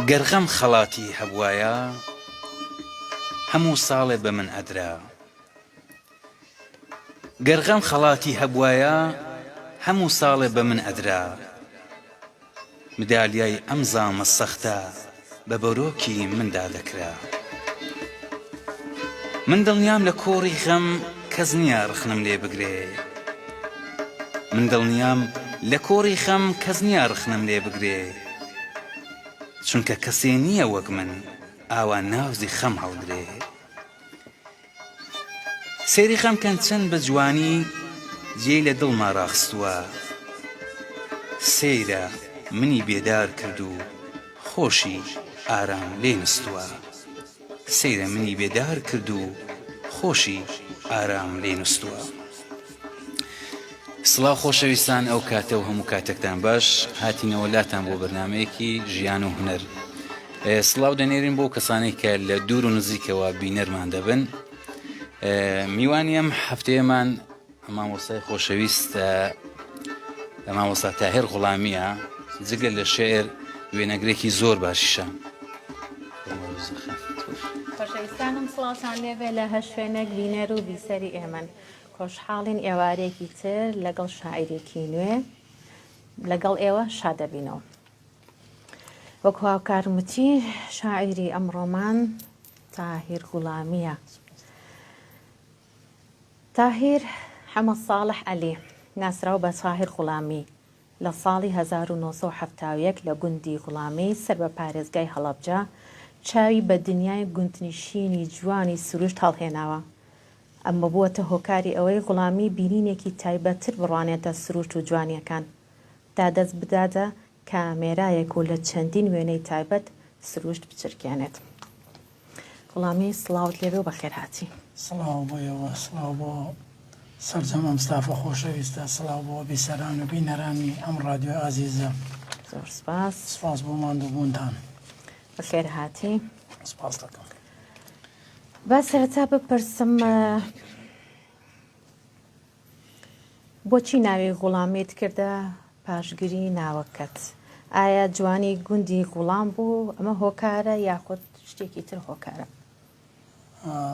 گەر غەم خەڵاتی هەبوایە هەموو ساڵێ بە من ئەدرا. گەر غەم خەڵاتی هەبوایە هەموو ساڵێ بە من ئەدرا. مدالیای ئەم زامە سەختە بە بەرۆکی مندا دەکرا. من دڵنیام لە کۆڕی غەم کەس نییە ڕخنەم لێ بگرێ. من دڵنیام لە کۆڕی خەم کەس نییە ڕخنەم لێ بگرێ. چونکە کەسێ نییە وەک من ئاوا ناوزی خەم هەڵگرێ. سەیری خەم کەن چەند بە جوانی جێی لە دڵما ڕاخستووە سەیرە منی بێدار کرد و خۆشی ئارام لێ نوستووە سەیرە منی بێدار کرد و خۆشی ئارام لێ نوستووە. سڵاو خۆشەویستان ئەو کاتە و هەموو کاتێکتان باش هاتینەوە لاتان بۆ بەرنمەیەکی ژیان و هونەر سڵاو دەنێرین بۆ کەسانێک کە لە دوور و نزیکەوە بینەرمان دەبن میوانی ئەم هەفتەیەمان مامۆستای خۆشەویست مامۆستا تاهر غوڵامیە جگە لە شعر وێنەگرێکی زۆر باشیشە. خۆشەویستانم سڵاوتان لێبێ لە هەر شوێنێک بینەر و بیسەری ئێمەن خۆشحاڵین ئێوارەیەکی تر لەگەڵ شاعیرێکی نوێ لەگەڵ ئێوە شاد دەبینەوە. وەک هاوکارم وتی شاعیری ئەمڕۆمان تاهیر غوڵامییە. تاهیر حەمە ساڵح عەلی ناسراو بە تاهیر غوڵامی لە ساڵی 1971 لە گوندی غوڵامی سەر بە پارێزگای هەڵەبجە چاوی بە دنیای گوندنشینی جوانی سروشت هەڵهێناوە. ئەمە بووەتە هۆکاری ئەوەی غوڵامی بینینێکی تایبەتتر بڕوانێتە سروشت و جوانییەکان، تا دەست بداتە کامێرایەک و لە چەندین وێنەی تایبەت سروشت بچرکێنێت. غوڵامی سڵاوت لێبێ و بەخێرهاتی. سڵاو بۆ ئێوە، سڵاو بۆ سەرجەم ئەم ستافە خۆشەویستە، سڵاو بۆ بیسەران و بینەرانی ئەم ڕادیۆ ئازیزە. زۆر سپاس. سپاس بۆ ماندووبوونتان. بەخێرهاتی. سپاست دەکەم. با سەرەتا بپرسم بۆچی ناوی غوڵامیت کردە پاشگری ناوەکەت؟ ئایا جوانی گوندی غوڵام بوو ئەمە هۆکارە یاخود شتێکی تر هۆکارە؟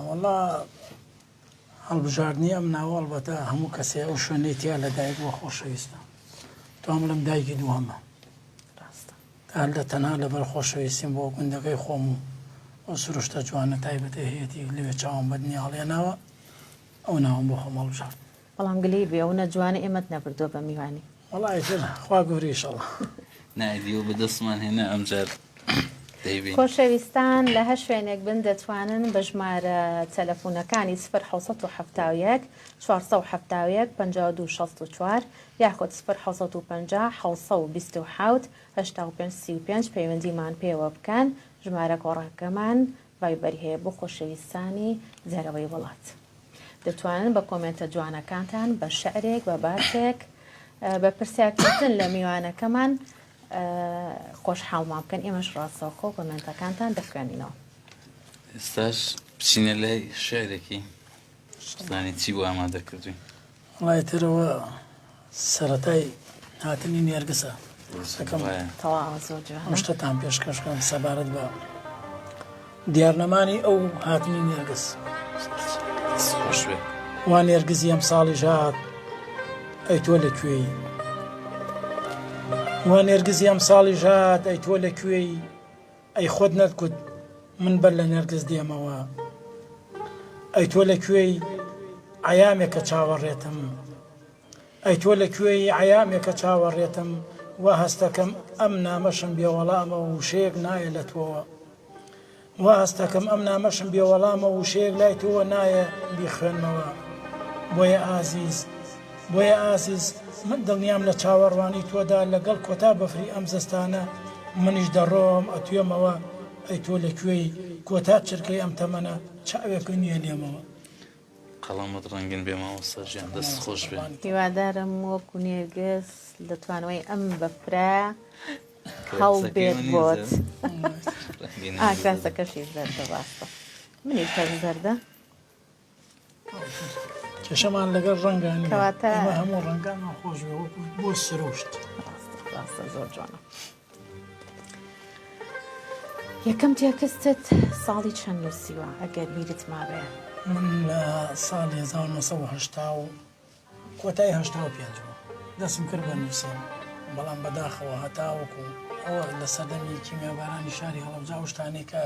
وەڵا هەڵبژاردنی ئەم ناوە ئەڵبەتە هەموو کەسێ ئەو شوێنەی تیا لەدایک بووە خۆشەویستە توام بڵێم دایکی دووهەمە ڕاستە هەر لە تەنها لەبەر خۆشەویستیم بۆ گوندەکەی خۆم و ئەو سروشتە جوانە تایبەتەی هەیەتی لەوێ چاوم بە دنیا هەڵێناوە ئەو ناوەم بۆ خۆم هەڵبژارد. بەڵام گلەیی بێ ئەونە جوانە ئێمەت نەبردووە بە میوانی. وەڵا ئیتر خوا گەورە ئیشەڵا. نا ئیدی ئەو بەدەستمان هێنا ئەمجار دەیبەین. خۆشەویستان لە هەر شوێنێک بن دەتوانن بە ژمارە تەلەفونەکانی سفر 771 471 52 64 یاخود سفر 750 727 85 35 پەیوەندیمان پێوە بکەن ژمارە گۆڕەکەمان ڤایبەری هەیە بۆ خۆشەویستانی دەرەوەی وڵات دەتوانن بە کۆمێنتە جوانەکانتان بە شعرێک بە باسێک بە پرسیارکردن لە میوانەکەمان خۆشحاڵمان بکەن ئێمەش ڕاستەوخۆ کۆمێنتەکانتان دەخوێنینەوە. ئێستاش بچینە لای شعرێکی بزانین چی بۆ ئامادە کردوین. وەڵا ئیتر ئەوە سەرەتای هاتنی نێرگسە دەکەم تەواوە زۆر جوانە. ئەم شتەتان پێشکەش بکەم سەبارەت بە دیارنەمانی ئەو هاتنی نێرگس. خۆش بێ. وا نێرگزی ئەم ساڵیش هات ئەی تۆ لە کوێی؟ وا نێرگزی ئەم ساڵیش هات ئەی تۆ لە کوێی؟ ئەی خۆت نەتگوت من بەر لە نێرگز دێمەوە ئەی تۆ لە کوێی عەیامێکە چاوەڕێتم ئەی تۆ لە کوێی عەیامێکە چاوەڕێتم وا هەستەکەم ئەم نامەشم بێ وەڵامە و وشەیەک نایە لە تۆوە وا هەستەکەم ئەم نامەشم بێ وەڵامە و وشەیەک لای تۆوە نایە بیخوێنمەوە بۆیە ئازیز بۆیە ئازیز من دڵنیام لە چاوەڕوانی تۆدا لەگەڵ کۆتا بەفری ئەم زستانە منیش دەڕۆم ئەتوێمەوە ئەی تۆ لە کوێی کۆتا چرکەی ئەم تەمەنە چاوێکت نییە لێمەوە. قەڵەمت ڕەنگین بێ مامۆستا گیان دەست خۆش بێ. هیوادارم وەکو نێرگز لە توانەوەی ئەم بەفرە هەڵبێت بۆت. ئا کراسەکەشی زەردە ڕاستە منیش هەر زەردە. کێشەمان لەگەڵ ڕەنگا نییە کەواتە ئێمە هەموو ڕەنگانمان خۆش بێ وەکو بۆ سروشت. ڕاستە ڕاستە زۆر جوانە. یەکەم تێکستت ساڵی چەند نووسیوە ئەگەر بیرت مابێ؟ من لە ساڵی 1980 و کۆتای 85 بوو دەستم کرد بە نووسین بەڵام بەداخەوە هەتاوەکو ئەوە لە سەردەمی کیمیابارانی شاری هەڵەبجە ئەو شتانەی کە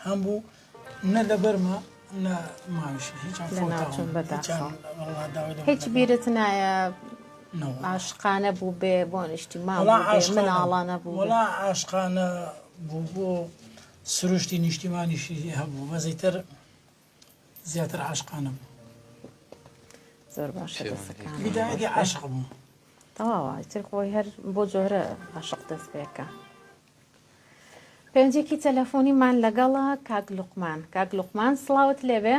هەم بوو نە لەبەرمە نە ماویشی هیچیان لەناوچوون فەوتاون بەداخەوە. هیچیان وەڵا داوای لێ هیچ بوون بیرت نایە نەوەڵا. عاشقانە بوو بێ بۆ نیشتیمان وەڵا بوو بێ عاشقانە مناڵانە بوو بێ؟ وەڵا عاشقانە بوو بۆ سروشتی نیشتیمانیشی هەبوو بەس ئیتر زیاتر عاشقانە بوو. زۆر باشە دەستەکانت بیدایەتی خۆش بێ. عاشق بووم. تەواوە ئیتر خۆی هەر بۆ جۆرە عاشق دەست پێکە. پەیوەندیەکی تەلەفۆنیمان لەگەڵە کاک لوقمان. کاک لوقمان سڵاوت لێبێ.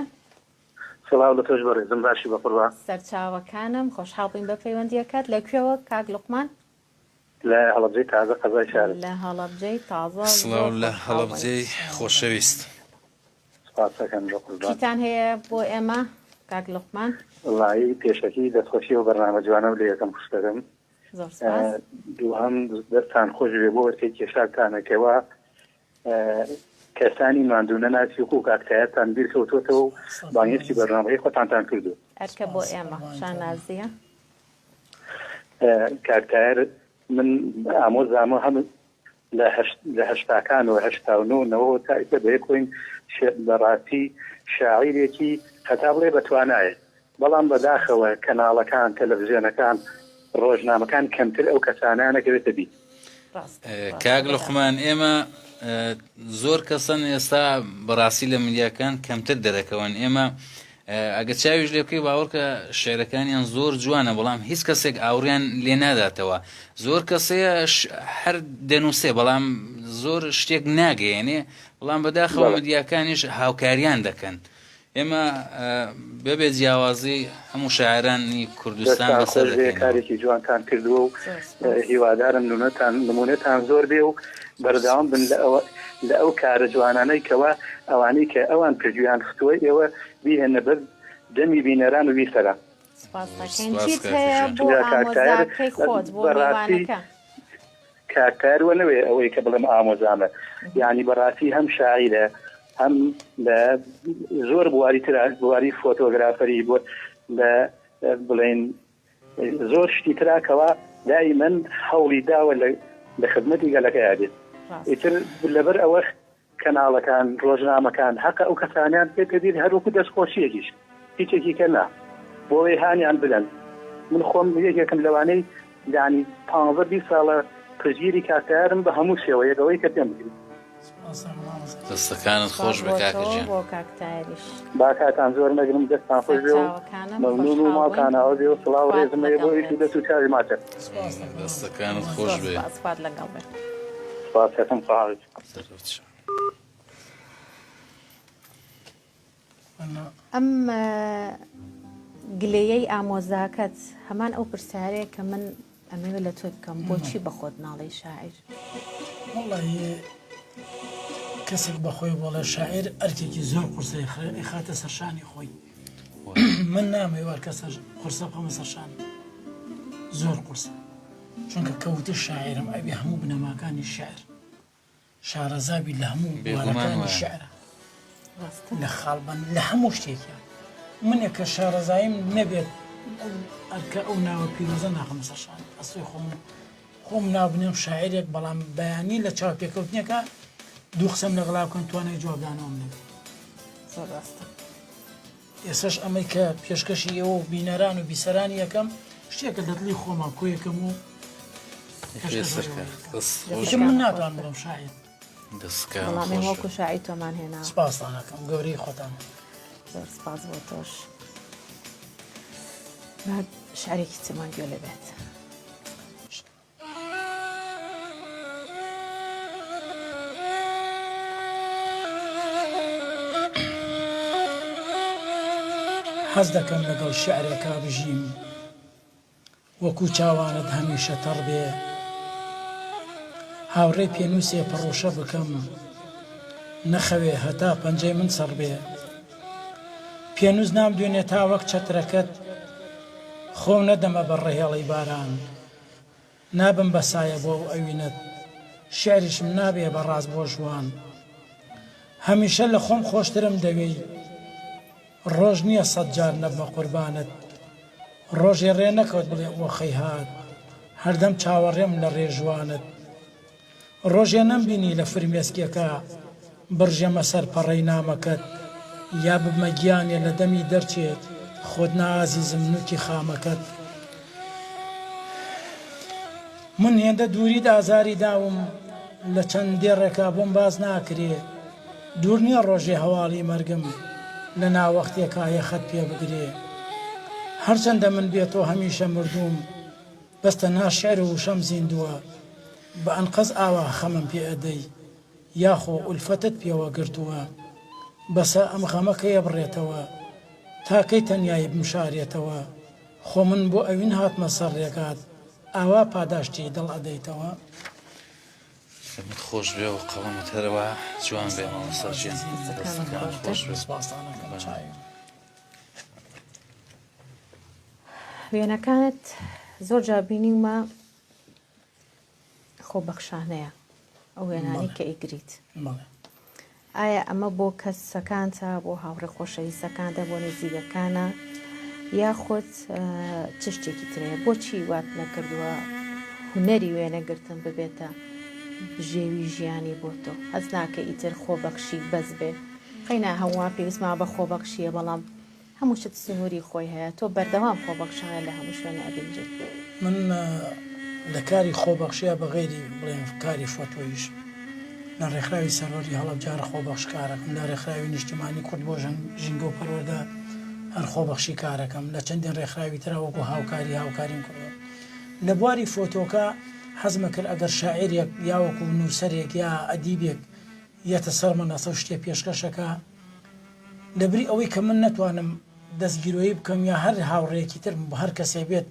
سڵاو لە تۆش بەڕێزم باشی بەقوربان. سەرچاوەکانم خۆشحاڵ بووین بە پەیوەندیەکەت. لە کوێوە کاک لوقمان؟ لە هەڵەبجەی تازە قەزای شارەزوور. لە هەڵەبجەی تازە سڵاو زۆر لە خۆشحاڵ بووین. هەڵەبجەی خۆشەویست. سپاست ئەکەم بەقوربان. چیتان هەیە بۆ ئێمە کاک لوقمان؟ وەڵایی پێشەکی دەستخۆشی ئەو بەرنامە جوانەم لێ ئەکەم خوشکەکەم. زۆر سپاس. دووهەم دەستتان خۆش بێ بۆ ئەوەی کێشاتانە کەوا کەسانی ماندوو نەناسی وەکو کاک تایەرتان بیر کەوتۆتەوە و بانگهێشتی بەرنامەکەی خۆتانتان کردووە. ئەرکە بۆ ئێمە شانازیە. کاک تایەر من ئامۆزامە هەم لە هەشتاکانەوە 89 نەوە تا ئیستا بەیەکۆین بەڕاستی شاعیرێکی هەتا بڵێ بەتوانایە بەڵام بەداخەوە کەناڵەکان، تەلەفزیۆنەکان، ڕۆژنامەکان کەمتر ئەو کەسانەیان ئەکەوێتە بیر. کاک لوقمان ئێمە زۆر کەسن ئێستا بەڕاستی لە میدیاکان کەمتر دەرەکەون ئێمە ئەگە چاویش لێ بکەی باوەڕکە شعرەکانیان زۆر جوانە بەڵام هیچ کەسێک ئاوڕیان لێ ناداتەوە زۆر کەسەیە هەر دەنووسێ بەڵام زۆر شتێک ناگەیەنێ بەڵام بەداخەوە میدیاکانیش هاوکاریان دەکەن ئێمە بەبێ جیاوازی هەموو شاعرانی کوردستان دەستتان بەسەر خۆش بێ دەکەینەوە. کارێکی جوانتان کردووە و زۆر سپاس. هیوادارم نمونەتان نمونەتان زۆر بێ و بەردەوام بن لە ئەوە لە ئەو کارە جوانانەی کەوا ئەوانەی کە ئەوان پشتگوێیان خستووە ئێوە بیهێننە بەر دەمی بینەران و بیسەران. سپاس زۆر دەکەین. سپاس چیت کاکە هەیە گیان. بۆ جا کاک تایەر ئامۆزاکەی خۆت بۆ بەڕاستی میوانەکە؟ کاک تایەر وە نەوێ ئەوەی کە بڵێم ئامۆزامە یانی بەڕاستی هەم شاعیرە هەم لە زۆر بواری ترا بواری فۆتۆگرافەری بۆ لە بڵێن زۆر شتی ترا کەوا دائیمەن هەوڵی داوە لە لە خزمەتی گەلەکەیا بێت ئیتر لەبەر ئەوە کەناڵەکان، ڕۆژنامەکان هەقە ئەو کەسانەیان بکەیتە بیر هەر وەکو دەستخۆشییەکیش هیچێکی کە نا بۆ ئەوەی هانیان بدەن من خۆم یەکێکم لەوانەی یانی پانزە 20 ساڵە پشتگیری کاک تەیارم بە هەموو شێوەیەک ئەوەی کە پێم بکرێت. دەستەکانت سپاس خۆش بێ بۆ کاکە تۆ گیان. بۆ کاک تایەریش. با کاتان زۆر نەگرم دەستتان خۆش بێ و سەرچاوەکانم مەمنون و خۆشحاڵ بووین ماڵتان ئاوا بێ و سڵاو و خوات ڕێزم هەیە لەگەڵ بۆ ئیش و بێت. دەست و چاوی ماچەکەم. دەستەکانت خۆش زۆر بێ. سپاس خوات لەگەڵ بێ. سپاس ئەکەم خواحافیز. ئەم گلەیەی ئامۆزاکەت هەمان ئەو پرسیارەیە کە من ئەمەوێت لە تۆی بکەم بۆچی بە خۆت ناڵێی شاعیر؟ وەڵی کەسێک بەخۆی بۆڵێ شاعیر ئەرکێکی زۆر قورسە ئەیخاتە سەرشانی خۆی من نامەوێ ئەرکە قورسە بخەمە سەرشانی زۆر قورسە چونکە کەوتە شاعرم ئەبێ هەموو بنەماکانی شعر شارەزا بی لە هەموو بوارەکانی شعرا لە خاڵبەند لە هەموو شتێکیان منێک کە شارەزاییم نەبێت ئەو ئەرکە ئەو ناوە پیرۆزە ناخەمە سەر شان ئەسڵی خۆم خۆم ناو بنێم شاعرێک بەڵام بەیانی لە چاوپێکەوتنێکە دوو قسەم لەگەڵا بکەن توانای جوابدانەوەم نەبێت زۆر ڕاستە ئێسەش ئەمەی کە پێشکەشی ئێوە و بینەران و بیسەرانی ئەکەم شتێکە لە دڵی خۆما کۆیەکەم و پێشکەش من ناتوانم بڵێم شاعیر بەڵام ئێمە وەکو شاعیر تۆمان هێنا سپاستان ئەکەم گەورەی خۆتان زۆر سپاس بۆ تۆش با شعرێکی ترمان گوێ لێ بێت. حەز دەکەم لەگەڵ شیعرێکا بژیم وەکو چاوانت هەمیشە تەڕ بێ هاوڕێی پێنووسێ پەڕۆشە بکەم نەخەوێ هەتا پەنجەی من سڕ بێ پێنووس نامدوێنێ تا وەک چەترەکەت خۆم نەدەمە بەر ڕەهێڵەی باران نابم بە سایە بۆ ئەو ئەوینەت شیعریشم نابێ بە ڕاز بۆ ژوان. هەمیشە لە خۆم خۆشترم دەوێی ڕۆژ نییە سەت جار نەبمە قوربانت ڕۆژێ ڕێ نەکەوت بڵێ ئۆخەی هات هەردەم چاوەڕێم لە ڕێژوانت ڕۆژێ نەمبینی لە فرمێسکێکا بڕژێمە سەر پەڕەی نامەکەت یا ببمە گیانێ لە دەمی دەرچێ خۆت نا ئازیزم نوکی خامەکەت من هێندە دووریت ئازاری داوم لە چەند دێڕێکا بۆم باس ناکرێ دوور نییە ڕۆژێ هەواڵی مەرگم لە ناوەختێکا یەخەت پێ بگرێ هەرچەندە من بێ تۆ هەمیشە مردووم بەس تەنها شیعر و وشەم زیندووە بە ئەنقەست ئاوا خەمم پێ ئەدەی یاخۆ ئولفەتت پێوە گرتووە بەسە ئەم غەمە کەی ئەبڕێتەوە تا کەی تەنیایی بمشارێتەوە خۆ من بۆ ئەوین هاتمە سەر ڕێگات ئاوا پاداشتی دڵ ئەدەیتەوە. دەمت خۆش بێ و قەڵەمت هەروا جوان بێ مامۆستا گیان دەستەکانت خۆش بێ. سپاستان ئەکەم چاوی. وێنەکانت زۆر جار بینیومە خۆبەخشانەیە ئەو وێنانەی کە ئیگریت ئایا ئەمە بۆ کەسەکانتە بۆ هاوڕێ خۆشەویستەکانتە بۆ نزیکەکانە یاخود چ شتێکی ترەیە بۆچی وات نەکردووە هونەری وێنەگرتن ببێتە بژێوی ژیانی بۆ تۆ هەست ناکە ئیتر خۆبەخشی بەس بێ قەینا هەمووان پێویستمان بە خۆبەخشیە بەڵام هەموو شت سنووری خۆی هەیە تۆ بەردەوام خۆبەخشانە لە هەموو شوێنێ ئەبینرێی. من لە کاری خۆبەخشیا بە غەیری بڵێم کاری فۆتۆیش لە ڕێکخراوی سەروەری هەڵەبجە هەر خۆبەخش کارەکەم لە ڕێکخراوی نیشتیمانی کورد بۆ ژینگە و پەروەردە هەر خۆبەخشی کارەکەم لە چەندین ڕێکخراوی ترا وەکو هاوکاری هاوکاریم کردووە لە بواری فۆتۆکە حەزمە کرد ئەگەر شاعیرێک یا وەکو نووسەرێک یا ئەدیبێک یەتە سەر مەنەسە و شتێ پێشکەشەکە لەبری ئەوەی کە من نەتوانم دەستگیرۆیی بکەم یا هەر هاوڕێیەکی تر هەر کەسێ بێت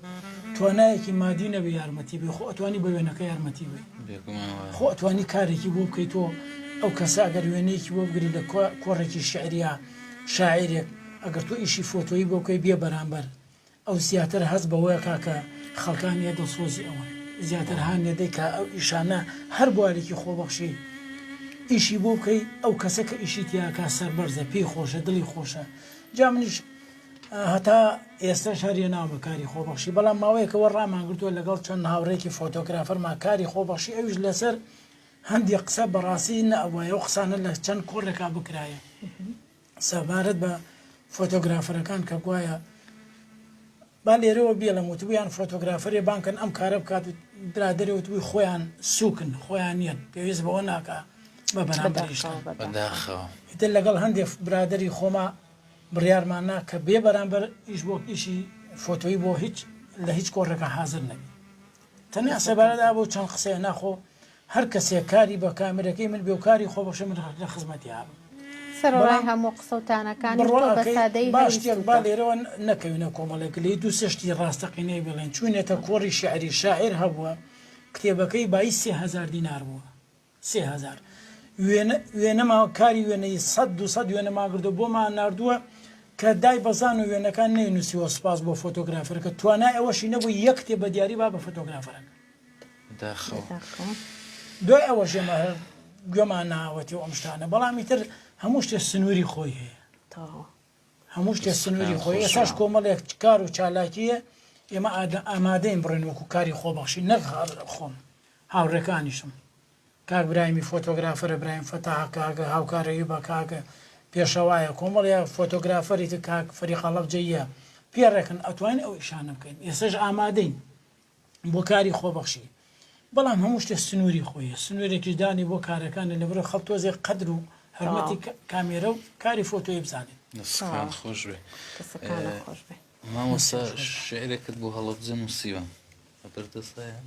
توانایەکی مادی نەبێ یارمەتی بێ خۆ ئەتوانی بە وێنەکە یارمەتی بێ خۆ ئەتوانی کارێکی بۆ بکەیت تۆ ئەو کەسە ئەگەر وێنەیەکی بۆ بگری لە کۆڕێکی شعریا شاعرێک ئەگەر تۆ ئیشی فۆتۆیی بۆ بکەی بێ بەرامبەر ئەو زیاتر هەست بەوە ئەکا کە خەڵکان یە دڵسۆزی ئەون، زیاتر هان ئەدەی کە ئەو ئیشانە هەر بوارێکی خۆبەخشی ئیشی بۆ بکەی ئەو کەسە کە ئیشی تیا ئەکا سەربەرزە پێی خۆشە دڵی خۆشە جا منیش هەتا ئێستاش هەر یەناومە کاری خۆبەخشی بەڵام ماوەیەکەوە ڕامان گرتووە لەگەڵ چەند هاوڕێکی فۆتۆگرافەرمان کاری خۆبەخشی ئەویش لەسەر هەندێک قسە بەڕاستی نەئەبوایە ئەو قسانە لە چەند کۆڕێکا بکرایە. سەبارەت بە فۆتۆگرافەرەکان کە گوایە با لێرەوە بیڵێم وتبوویان فۆتۆگرافەرێ بانگ کەن ئەم کارە بکات و برادەرێ وتبووی خۆیان سووکن خۆیان نیەن پێویست بەوە ناکا بە بەرامبەریش کەن. بەداخەوە. ئیتر لەگەڵ هەندێ برادەری خۆما بڕیارمان نا کە بێ بەرامبەر ئیش بۆ ئیشی فۆتۆیی بۆ هیچ لە هیچ کۆڕێکا حازر نەبین. تەنیا سەبارەت ئا بەو چەند قسەیە نا خۆ هەر کەسێک کاری بە کامێرەکەی من بێ و کاری خۆبەخشە من لە خزمەتی ئابم. سەرەڕای هەموو قسە و تانەکانیش بڕوا تۆ بە ئەکەی سادەیی با شتێک با هەڵویستووتە. لێرەوە نەکەوینە کۆمەڵێک گلەیی دوو سێ شتی ڕاستەقینەی بڵێین چووینەتە کۆڕی شیعری شاعیر هەبووە کتێبەکەی بایی 3000 دینار بووە 3000 وێنە وێنەما کاری وێنەی سەد 200 وێنەمان کردو بۆمان ناردووە کە دای بەزان و وێنەکان نەینووسیوە سوپاس بۆ فۆتۆگرافەرەکە توانای ئەوەشی نەبوو یەک کتێب بە دیاری با بە فۆتۆگرافەرەکە. بەداخەوە. دوای ئەوەش ئێمە هەر گوێمان ناوەتی و ئەم شتانە بەڵام ئیتر هەموو شتێ سنووری خۆی هەیە هەموو شتێ سنووری خۆی ئێساش کۆمەڵێک کار و چالاکیە ئێمە ئامادەین بڕین وەکو کاری خۆبەخشی نەک خۆم هاوڕێکانیشم کاک برایمی فۆتۆگرافەرە برایم فەتاح کاکە هاوکارەوی بە کاکە پێشەوایە کۆمەڵێ فۆتۆگرافەری تر کاک فەریق هەڵەبجەییە پێڕێکن ئەتوانین ئەو ئیشانە بکەین ئێستاش ئامادەین بۆ کاری خۆبەخشی بەڵام هەموو شتێ سنووری خۆیە سنوورێکیش دانی بۆ کارەکانە لەبەرئەوەی خەڵک تۆزێک قەدر و حورمەتی کامێرە و کاری فۆتۆیی بزانێت. دەستەکانت خۆش بێ مامۆستا شعرێکت بۆ هەڵەبجە نووسیوە لەبەردەست هەیە؟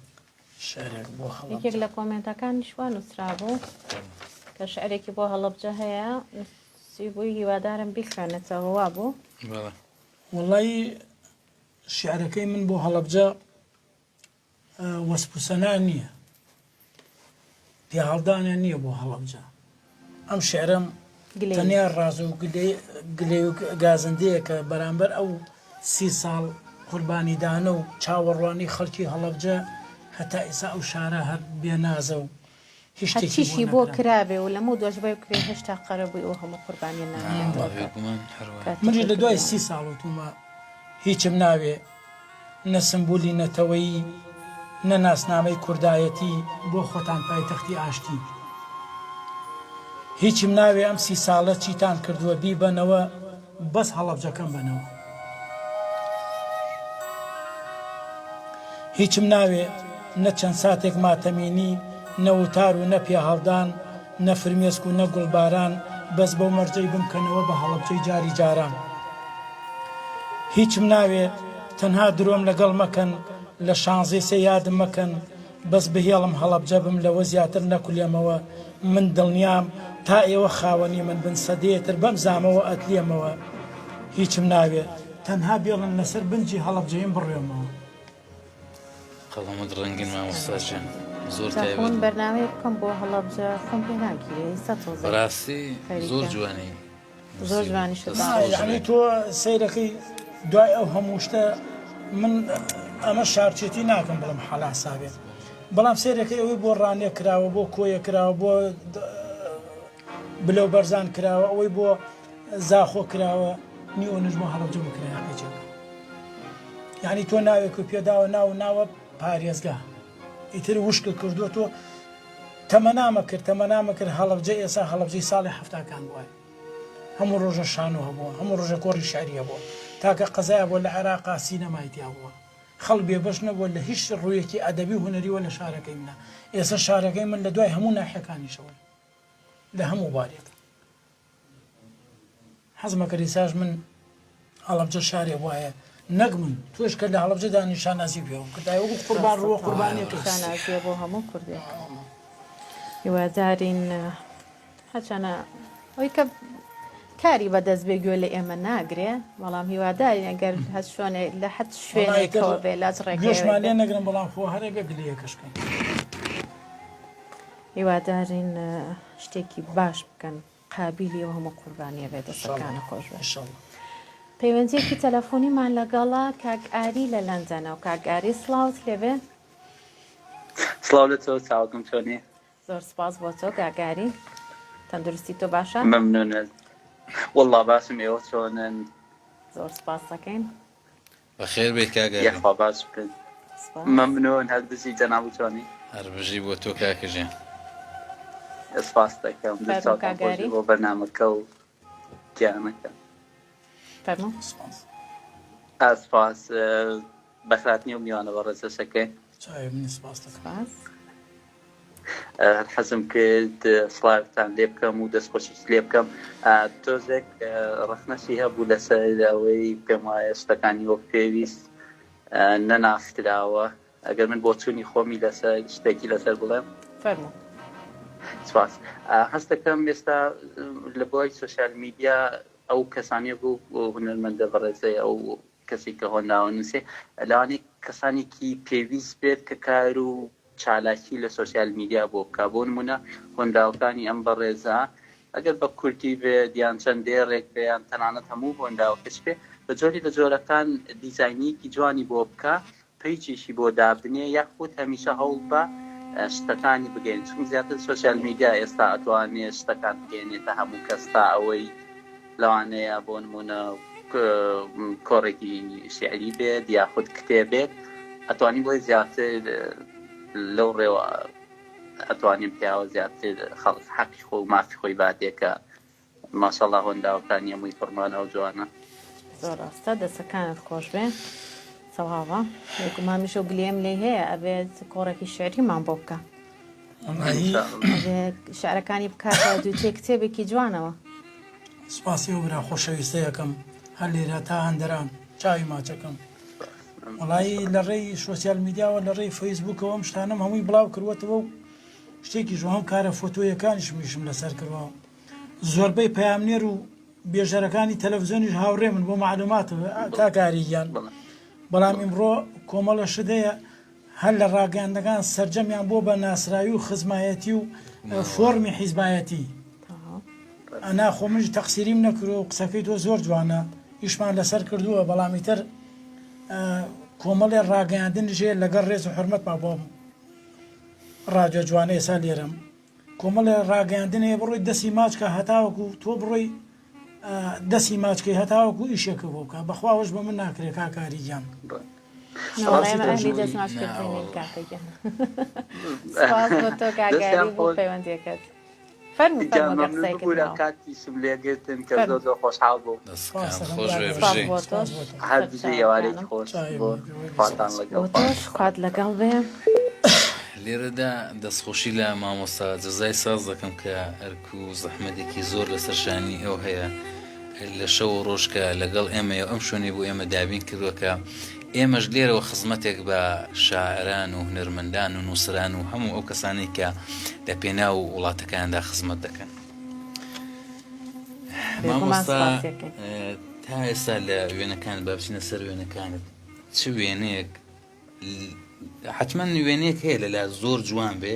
شعرێک بۆ هەڵەبجە یەکێک لە کۆمێنتەکانیش وا نووسرابوو کە شعرێکی بۆ هەڵەبجە هەیە نووسیبووی هیوادارم بیخوێنێتەوە وابوو؟ بەڵێ. وەڵایی شیعرەکەی من بۆ هەڵەبجە وەسپ و سەنا نییە، پێهەڵدانە نییە بۆ هەڵەبجە. ئەم شیعرەم تەنیا ڕاز و گلەی و گازندەیە کە بەرامبەر ئەو سی ساڵ قوربانیدانە و چاوەڕوانی خەڵکی هەڵەبجە هەتا ئێستا ئەو شارە هەر بێنازە و. هیچ شتێکی بۆ هەرچیشی بۆ نەکرا. کرابێ و لەمەو دواش بۆی بکرێ هێشتا قەرەبووی ئەو هەموو قوربانیە ناکرێتەوە کە بێگومان هەر وایە. کاتی منیش خۆی لە دوای کردوویانە. سی ساڵ وتومە هیچم ناوێ نە سمبولی نەتەوەیی نە ناسنامەی کوردایەتی بۆ خۆتان پایتەختی ئاشتی هیچم ناوێ ئەم سی ساڵە چیتان کردووە بیبەنەوە بەس هەڵەبجەکەم بەنەوە. هیچم ناوێ نە چەند ساتێک ماتەمینی، نە وتار و نە پێهەڵدان، نە فرمێسک و نە گوڵباران، بەس بەو مەرجەی بمکەنەوە بە هەڵەبجەی جاری جاران. هیچم ناوێ تەنها درۆم لەگەڵ مەکەن، لە شانزەی سێ یادم مەکەن، بەس بهێڵم هەڵەبجە بم لەوە زیاتر نەکولێمەوە من دڵنیام تا ئێوە خاوەنی من بن سەدەیە تر بەم زامەوە ئەتلێمەوە هیچم ناوێ تەنها بێڵن لەسەر بنجی هەڵەبجەیم بڕوێمەوە. قەڵەمت ڕەنگین مامۆستا گیان زۆر جا تایبەت خۆم بوو. بەرنامەیەک بکەم بۆ هەڵەبجە خۆم پێ ناگیرێ ئیستا تۆزێک بەڕاستی زۆر خەریکە. جوانی. زۆر جوانیشە یەعنی تۆ سەیرەکەی دوای ئەو هەموو شتە من ئەمە شارچێتی ناکەم بڵم حەلا سابێ بەڵام سەیرەکەی ئەوەی بۆ ڕانێ کراوە بۆ کۆیە کراوە بۆ بلەو بەرزان کراوە ئەوەی بۆ زاخۆ کراوە نیۆنش بۆ هەڵەبجە بکرایە قیچەکە یعنی تۆ ناوێک و پێداوە ناو ناوە پارێزگا ئیتر وشک کردووە تۆ تەمەنامە کرد تەمەنامە کرد هەڵەبجە ئێسا هەڵەبجەی ساڵی هەفتاکان بووە هەموو ڕۆژە شانۆ هەبووە، هەموو ڕۆژە کۆڕی شیعری هەبووە، تاکە قەزایە بووە لە عێراقا سینەمای تیا بووە، خەڵک بێبەش نەبووە لە هیچ ڕوویەکی ئەدەبی و هونەریوە لە شارەکەی منا، ئێستا شارەکەی من لە دوای هەموو ناحیەکانیشەوەیە لە هەموو بوارێک. حەزمە کرد ئێستاش من هەڵەبجە شارێ وایە نەک من تۆش کە لە هەڵەبجە دانی شانازی پێوە کردای وەکو قوربان ڕووە قوربانیەکە شانازیە بۆ هەموو کوردێک هیوادارین هەرچەنە ئەوەی کە کاری بەدەست بێ گوێ لە ئێمە ناگرێ بەڵام هیوادارین ئەگەر هەر شوێنێ لە هەر شوێنێکەوە بێ لە گوێشمان ڕێگەیەوە لێ نەگرن بەڵام خۆ هەرێ بێ گلەیەکەش کەین. هیوادارین شتێکی باش بکەن قابیلی ئەو هەموو قوربانیە بێ دەستەکانە خۆش بێ. ئینشەڵا. پەیوەندیەکی تەلەفۆنیمان لەگەڵە کاک ئاری لە لەندەنەوە کاک ئاری سڵاوت لێبێ. سڵاو لە تۆ چاوگم چۆنی؟ زۆر سپاس بۆ تۆ کاک ئاری تەندروستی تۆ باشە؟ مەمنونت وەڵا باشم ئێوە چۆنن؟ زۆر سپاس دەکەین. بەخێر بێیت کاک ئاری. یاخوا باش بن. سپاس. مەمنون هەر بژی جەنابت چۆنی؟ هەر بژی بۆ تۆ کاکە گیان. سپاست دەکەم فەرموو دەست چاوتان کاک خۆش ئاری. بێ بۆ بەرنامەکە و گیانەکە. فەرموو. سپاس. ئا سپاس بەخێرهاتنی ئەو میوانە بەڕێزەشەکەی. چاوی منی سپاست دەکەم. سپاس. هەر حەزم کرد سڵاوتان لێ بکەم و دەستخۆشیت لێ بکەم تۆزێک ڕەخنەشی هەبوو لەسەر ئەوەی پێم وایە شتەکانی وەک پێویست نەناسراوە ئەگەر من بۆچوونی خۆمی لەسەر شتێکی لەسەر بڵێم فەرموو. سپاس هەست دەکەم ئێستا لە بواری سۆسیال میدیا ئەو کەسانەی بوو هونەرمەندە بەڕێزەی ئەو کەسێک کە هۆنراوە نووسێ لەوانەیە کەسانێکی پێویست بێت کە کار و چالاکی لە سۆسیال میدیا بۆ بکا بۆ نمونە هۆنراوەکانی ئەم بەڕێزە ئەگەر بە کوردی بێت یان چەند دێڕێک بێ یان تەنانەت هەموو هۆنراوەکەش بێ بە جۆری لە جۆرەکان دیزاینێکی جوانی بۆ بکا پەیجێکی بۆ دابنێ یاخود هەمیشە هەوڵ بە شتەکانی بگەین چون زیاتر سۆسیال میدیا ئێستا ئەتوانێ شتەکان بگەێنێتە هەموو کەس تا ئەوەی لەوانەیە بۆ نمونە کۆڕێکی شیعری بێت یاخود کتێبێک ئەتوانی بڵێ زیاتر لەو ڕێوە ئەتوانین پیاوە زیاتر خەڵک حەقی خۆ و مافی خۆی باتێکە ماشاءاللە هۆنراوەکانی هەمووی پڕمانا و جوانە. زۆر ڕاستە دەسەکانت خۆش بێ سەواوە بێگومان منیش ئەو گلەیەم لێی هەیە ئەبێت کۆڕێکی شعریمان بۆ بکە ئەبێت شعرەکانی بکاتە دووتێ کتێبێکی جوانەوە. سوپاسی ئەو برا خۆشەویستە یەکەم هەر لێرە تا هەندەران چاوی ماچەکەم وەڵایی لە ڕێی سۆسیال میدیاوە لە ڕێی فەیسبوکەوە ئەم شتانەم هەمووی بڵاو کردوەتەوە و شتێکیش هەم کارە فۆتۆیەکانیشم ئیشم لەسەر کردوە زۆربەی پەیامنێر و بێژەرەکانی تەلەفزیۆنیش هاوڕێ من بۆ معلومات کاک ئاری گیان بەڵام ئیمڕۆ کۆمەڵە شت هەیە هەر لە ڕاگەیاندنەکان سەرجەمیان بۆ بە ناسراوی و خزمایەتی و فۆڕمی حیزبایەتی ئەنا خۆ منیش تەقسیریم نەکردووە و قسەکەی تۆ زۆر جوانە ئیشمان لەسەر کردووە بەڵام ئیتر کۆمەڵێ ڕاگەیاندنیش هەیە لەگەڵ ڕێز و حورمەتما بۆ ڕادیۆ جوانە ئێستا لێرەم. کۆمەڵێ ڕاگەیاندن هەیە بڕۆی دەسی ماچ کە هەتاوەکو تۆ بڕۆی دەسی ماچ کەی هەتاوەکو ئیشێکە بۆ بکە بەخوا ئەوەش بە من ناکرێ کاک ئاری گیان. نەوەڵا ئێمە ئەهلی دەست ماچ کردنین کاکە گیان. سپاس بۆ تۆ کاک ئاری بۆ پەیوەندیەکەت. فەرموو جا فەرموو گەر مەمنون قسەیەکت ببورە ماوە. کاتیشم لێگرتن کە فەرموو. زۆر زۆر خۆشحاڵ بووم. دەستەکانت سپاس خۆش بێ برادەر سپاس بژی. بۆ سپاس تۆش بۆ تۆ. هەر بژی ئێوارەیەکی سەرچاوەکانم. خۆش چاوی بۆ بۆ خواتان سپاس. لەگەڵ بۆ تۆش خوات لەگەڵ بێ. لێرەدا دەستخۆشی لە مامۆستا جەزای ساز دەکەم کە ئەرک و زەحمەتێکی زۆر لەسەر شانی ئەو هەیە لە شەو و ڕۆژ کە لەگەڵ ئێمەیە و ئەم شوێنەی بۆ ئێمە دابین کردووە کە ئێمەش لێرەوە خزمەتێک بە شاعران و هونەرمەندان و نووسران و هەموو ئەو کەسانەی کە لە پێناو وڵاتەکاندا خزمەت دەکەن. بێگومان مامۆستا سپاسیەکەین. تا ئێستا لە وێنەکان با بچینە سەر وێنەکانت چ وێنەیەک حتمما وێنەیەک هەیە لەلا زۆر جوان بێ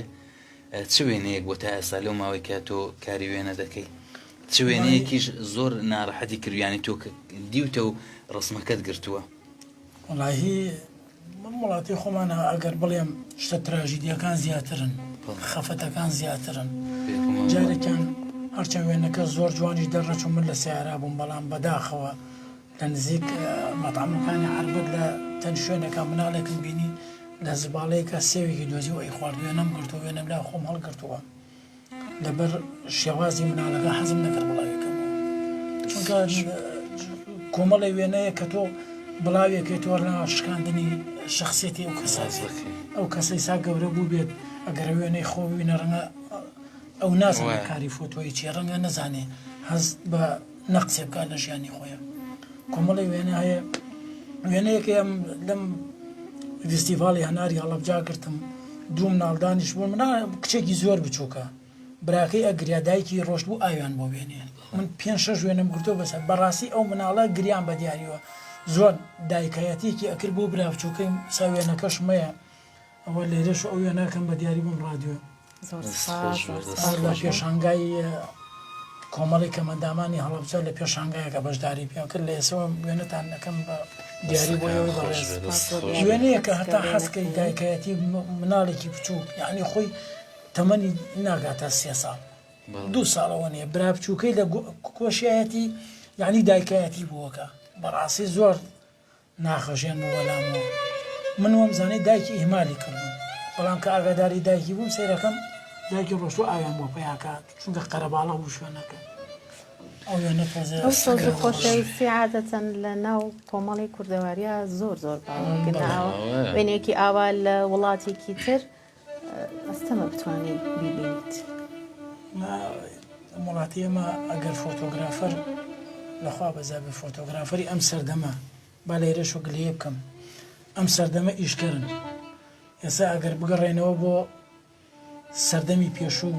چ وێنەیەک بۆ تا ئێستا لەو ماوەی کە تۆ کاری وێنە دەکەی چ وێنەیەکیش زۆر ناڕەحەتی کردویانی تۆ دیوتە و ڕسمەکەت گرتووە وەڵاهی ئەم وڵاتی خۆمانە ئەگەر بڵێم شتە تراژیدیەکان زیاترن خەفەتەکان زیاترن جارێکیان هەرچەند وێنەکە زۆر جوانیش دەرنەچوو من لە سیارا بووم بەڵام بەداخەوە لە نزیک مەتعەمەکانی عەربەت لە چەند شوێنێکا مناڵێکم بینی لە زباڵەیەکا سێوێکی دۆزی و ئەیخوارد وێنەم گرتووە وێنەم لا خۆم هەڵگرتووە لەبەر شێوازی مناڵەکە حەزم نەکرد بڵاوی کەمەوە چونکە کۆمەڵی وێنەیە کە تۆ بڵاوێکەی تۆ لە شکاندنی شخصیەتی ئەو کەسە ئەو کەسەی سا گەورە بوو بێت ئەگەر وێنەی خۆ ببینە ڕەنگە ئەو نازانێت کاری فۆتۆیی چیە ڕەنگە نەزانێ هەست بە نەقسێ بکات لە ژیانی خۆیان کۆمەڵی وێنە هەیە وێنەیەکی ئەم لەم فیستیڤاڵی هەناری هەڵەبجا گرتم دوو مناڵدانیش بوون منا کچێکی زۆر بچووکە براکەی ئەگریا دایکی ڕۆشت بوو ئاویان بۆ بێنێ من پێ شەش وێنەم گرتۆ بەسەر بەڕاستی ئەو مناڵە گریان بە دیاریەوە زۆر دایکایەتێکی ئەکرد بۆ برا بچووکەی سا وێنەکەشمەیە ئەوە لێرەش ئەو وێناکەم بە دیاری بۆم ڕادیۆ. زۆر سپاس زۆر سپاس لە پێشانگای کۆمەڵی کەمەندامانی هەڵەبجە لە پێشانگایەکە بەشداری پێ کرد لە ئێسەوە وێنەتان ئەکەم بە دیاری بۆ ئێوەی بەڕێز وێنەیەکە هەتا حەزکەی دایکایەتی مناڵێکی بچووک یعنی خۆی تەمەنی ناگاتە سێ ساڵ دوو ساڵەوە نیە برا بچووکەی لە کۆشیایەتی یعنی دایکایەتی بووەکە بەڕاستی زۆر ناخەژێن بوو بەلامەوە من وام زانی دایکی ئیهمالی کردووم بەڵام کە ئاگاداری دایکی بووم سەیرەکەم دایکی ڕۆشتوە ئاویان بۆ پەیاکات چونکە قەرەباڵغ بوو شوێنەکە ئەو وێنە تۆزێ ئەو سۆز و خۆشەویستی عادەتەن لە ناو کۆمەڵی کوردەواریا زۆر زۆر باوە وێنەیەکی ئاوا لە وڵاتێکی تر ئەستەمە بتوانی بیبینیت. ئەم وڵاتی ئێمە ئەگەر فۆتۆگرافەر لەخوا بەزابێ فۆتۆگرافەری ئەم سەردەمە با لێرەش و گلەیە بکەم ئەم سەردەمە ئیشکەرن ئێستا ئەگەر بگەڕێنەوە بۆ سەردەمی پێشوو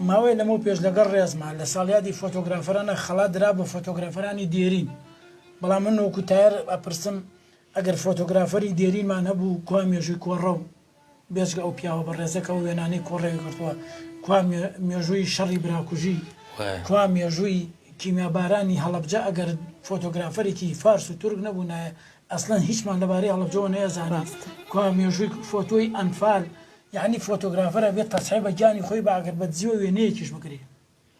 ماوەی لەمە پێش لەگەڵ ڕێزما لە ساڵیادی فۆتۆگرافەرانە خەڵات درا بە فۆتۆگرافەرانی دێرین بەڵام من وەکو تایەر ئەپرسم ئەگەر فۆتۆگرافەری دێرینمان هەبوو کوا مێژووی کۆڕەو بێجگە ئەو پیاوە بەڕێزە کە ئەو وێنانەی کۆڕەوی گرتووە کوا مێژووی شەڕی براکوژی کوا مێژووی کیمیابارانی هەڵەبجە ئەگەر فۆتۆگرافەرێکی فارس و تورک نەبوونایە ئەسڵەن هیچمان لەبارەی هەڵەبجەوە نەیەزانی کوا مێژووی فۆتۆی ئەنفال یعنی فۆتۆگرافەر ئەبێت تەسحی بە گیانی خۆی بە ئەگەر بە دزیوە وێنەیەکیش بگرێ.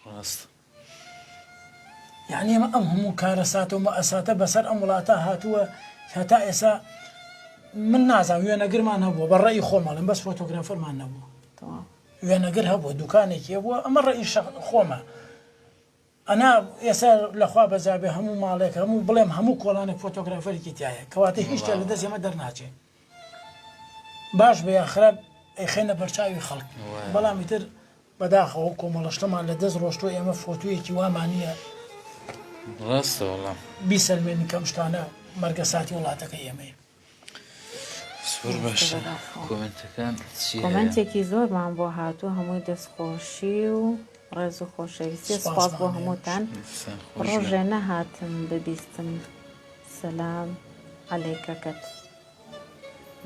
ڕاستە. یەعنی ئێمە ئەم هەموو کارەساتە و مەئساتە بەسەر ئەم وڵاتە هاتووە هەتا ئێسا من نازانم وێنەگرمان هەبووە بە ڕەئی خۆم ئەڵێم بەس فۆتۆگرافەرمان نەبووە وێنەگر هەبووە دوکانێکی هەبووە ئەمە ڕەئی خۆمە ئەنا ئێستا لەخوا بەزابێ هەموو ماڵێک هەموو بڵێم هەموو کۆڵانێک فۆتۆگرافەرێکی تایە کەواتە هیچ شتێک لە دەست ئێمە دەرناچێ باش بە یا خراپ ئەیخەینە بەرچاوی خەڵک بەڵام ئیتر بەداخەوە کۆمەڵە شتەمان لە دەست ڕۆشتوە ئێمە فۆتۆیەکی وامان نیە ڕاستە وەڵا. بیسەلمێنین کە ئەم شتانە مەرگەساتی وڵاتەکەی ئێمەیە. زۆر باشە کۆمێنتەکان چی هەیە؟ کۆمێنتێکی زۆرمان بۆ هاتوو هەمووی دەستخۆشی و ڕێز و خۆشەویستی سپاس بۆ هەمووتان ڕۆژێ نەهاتم ببیستم سەلام عەلەیکەکەت.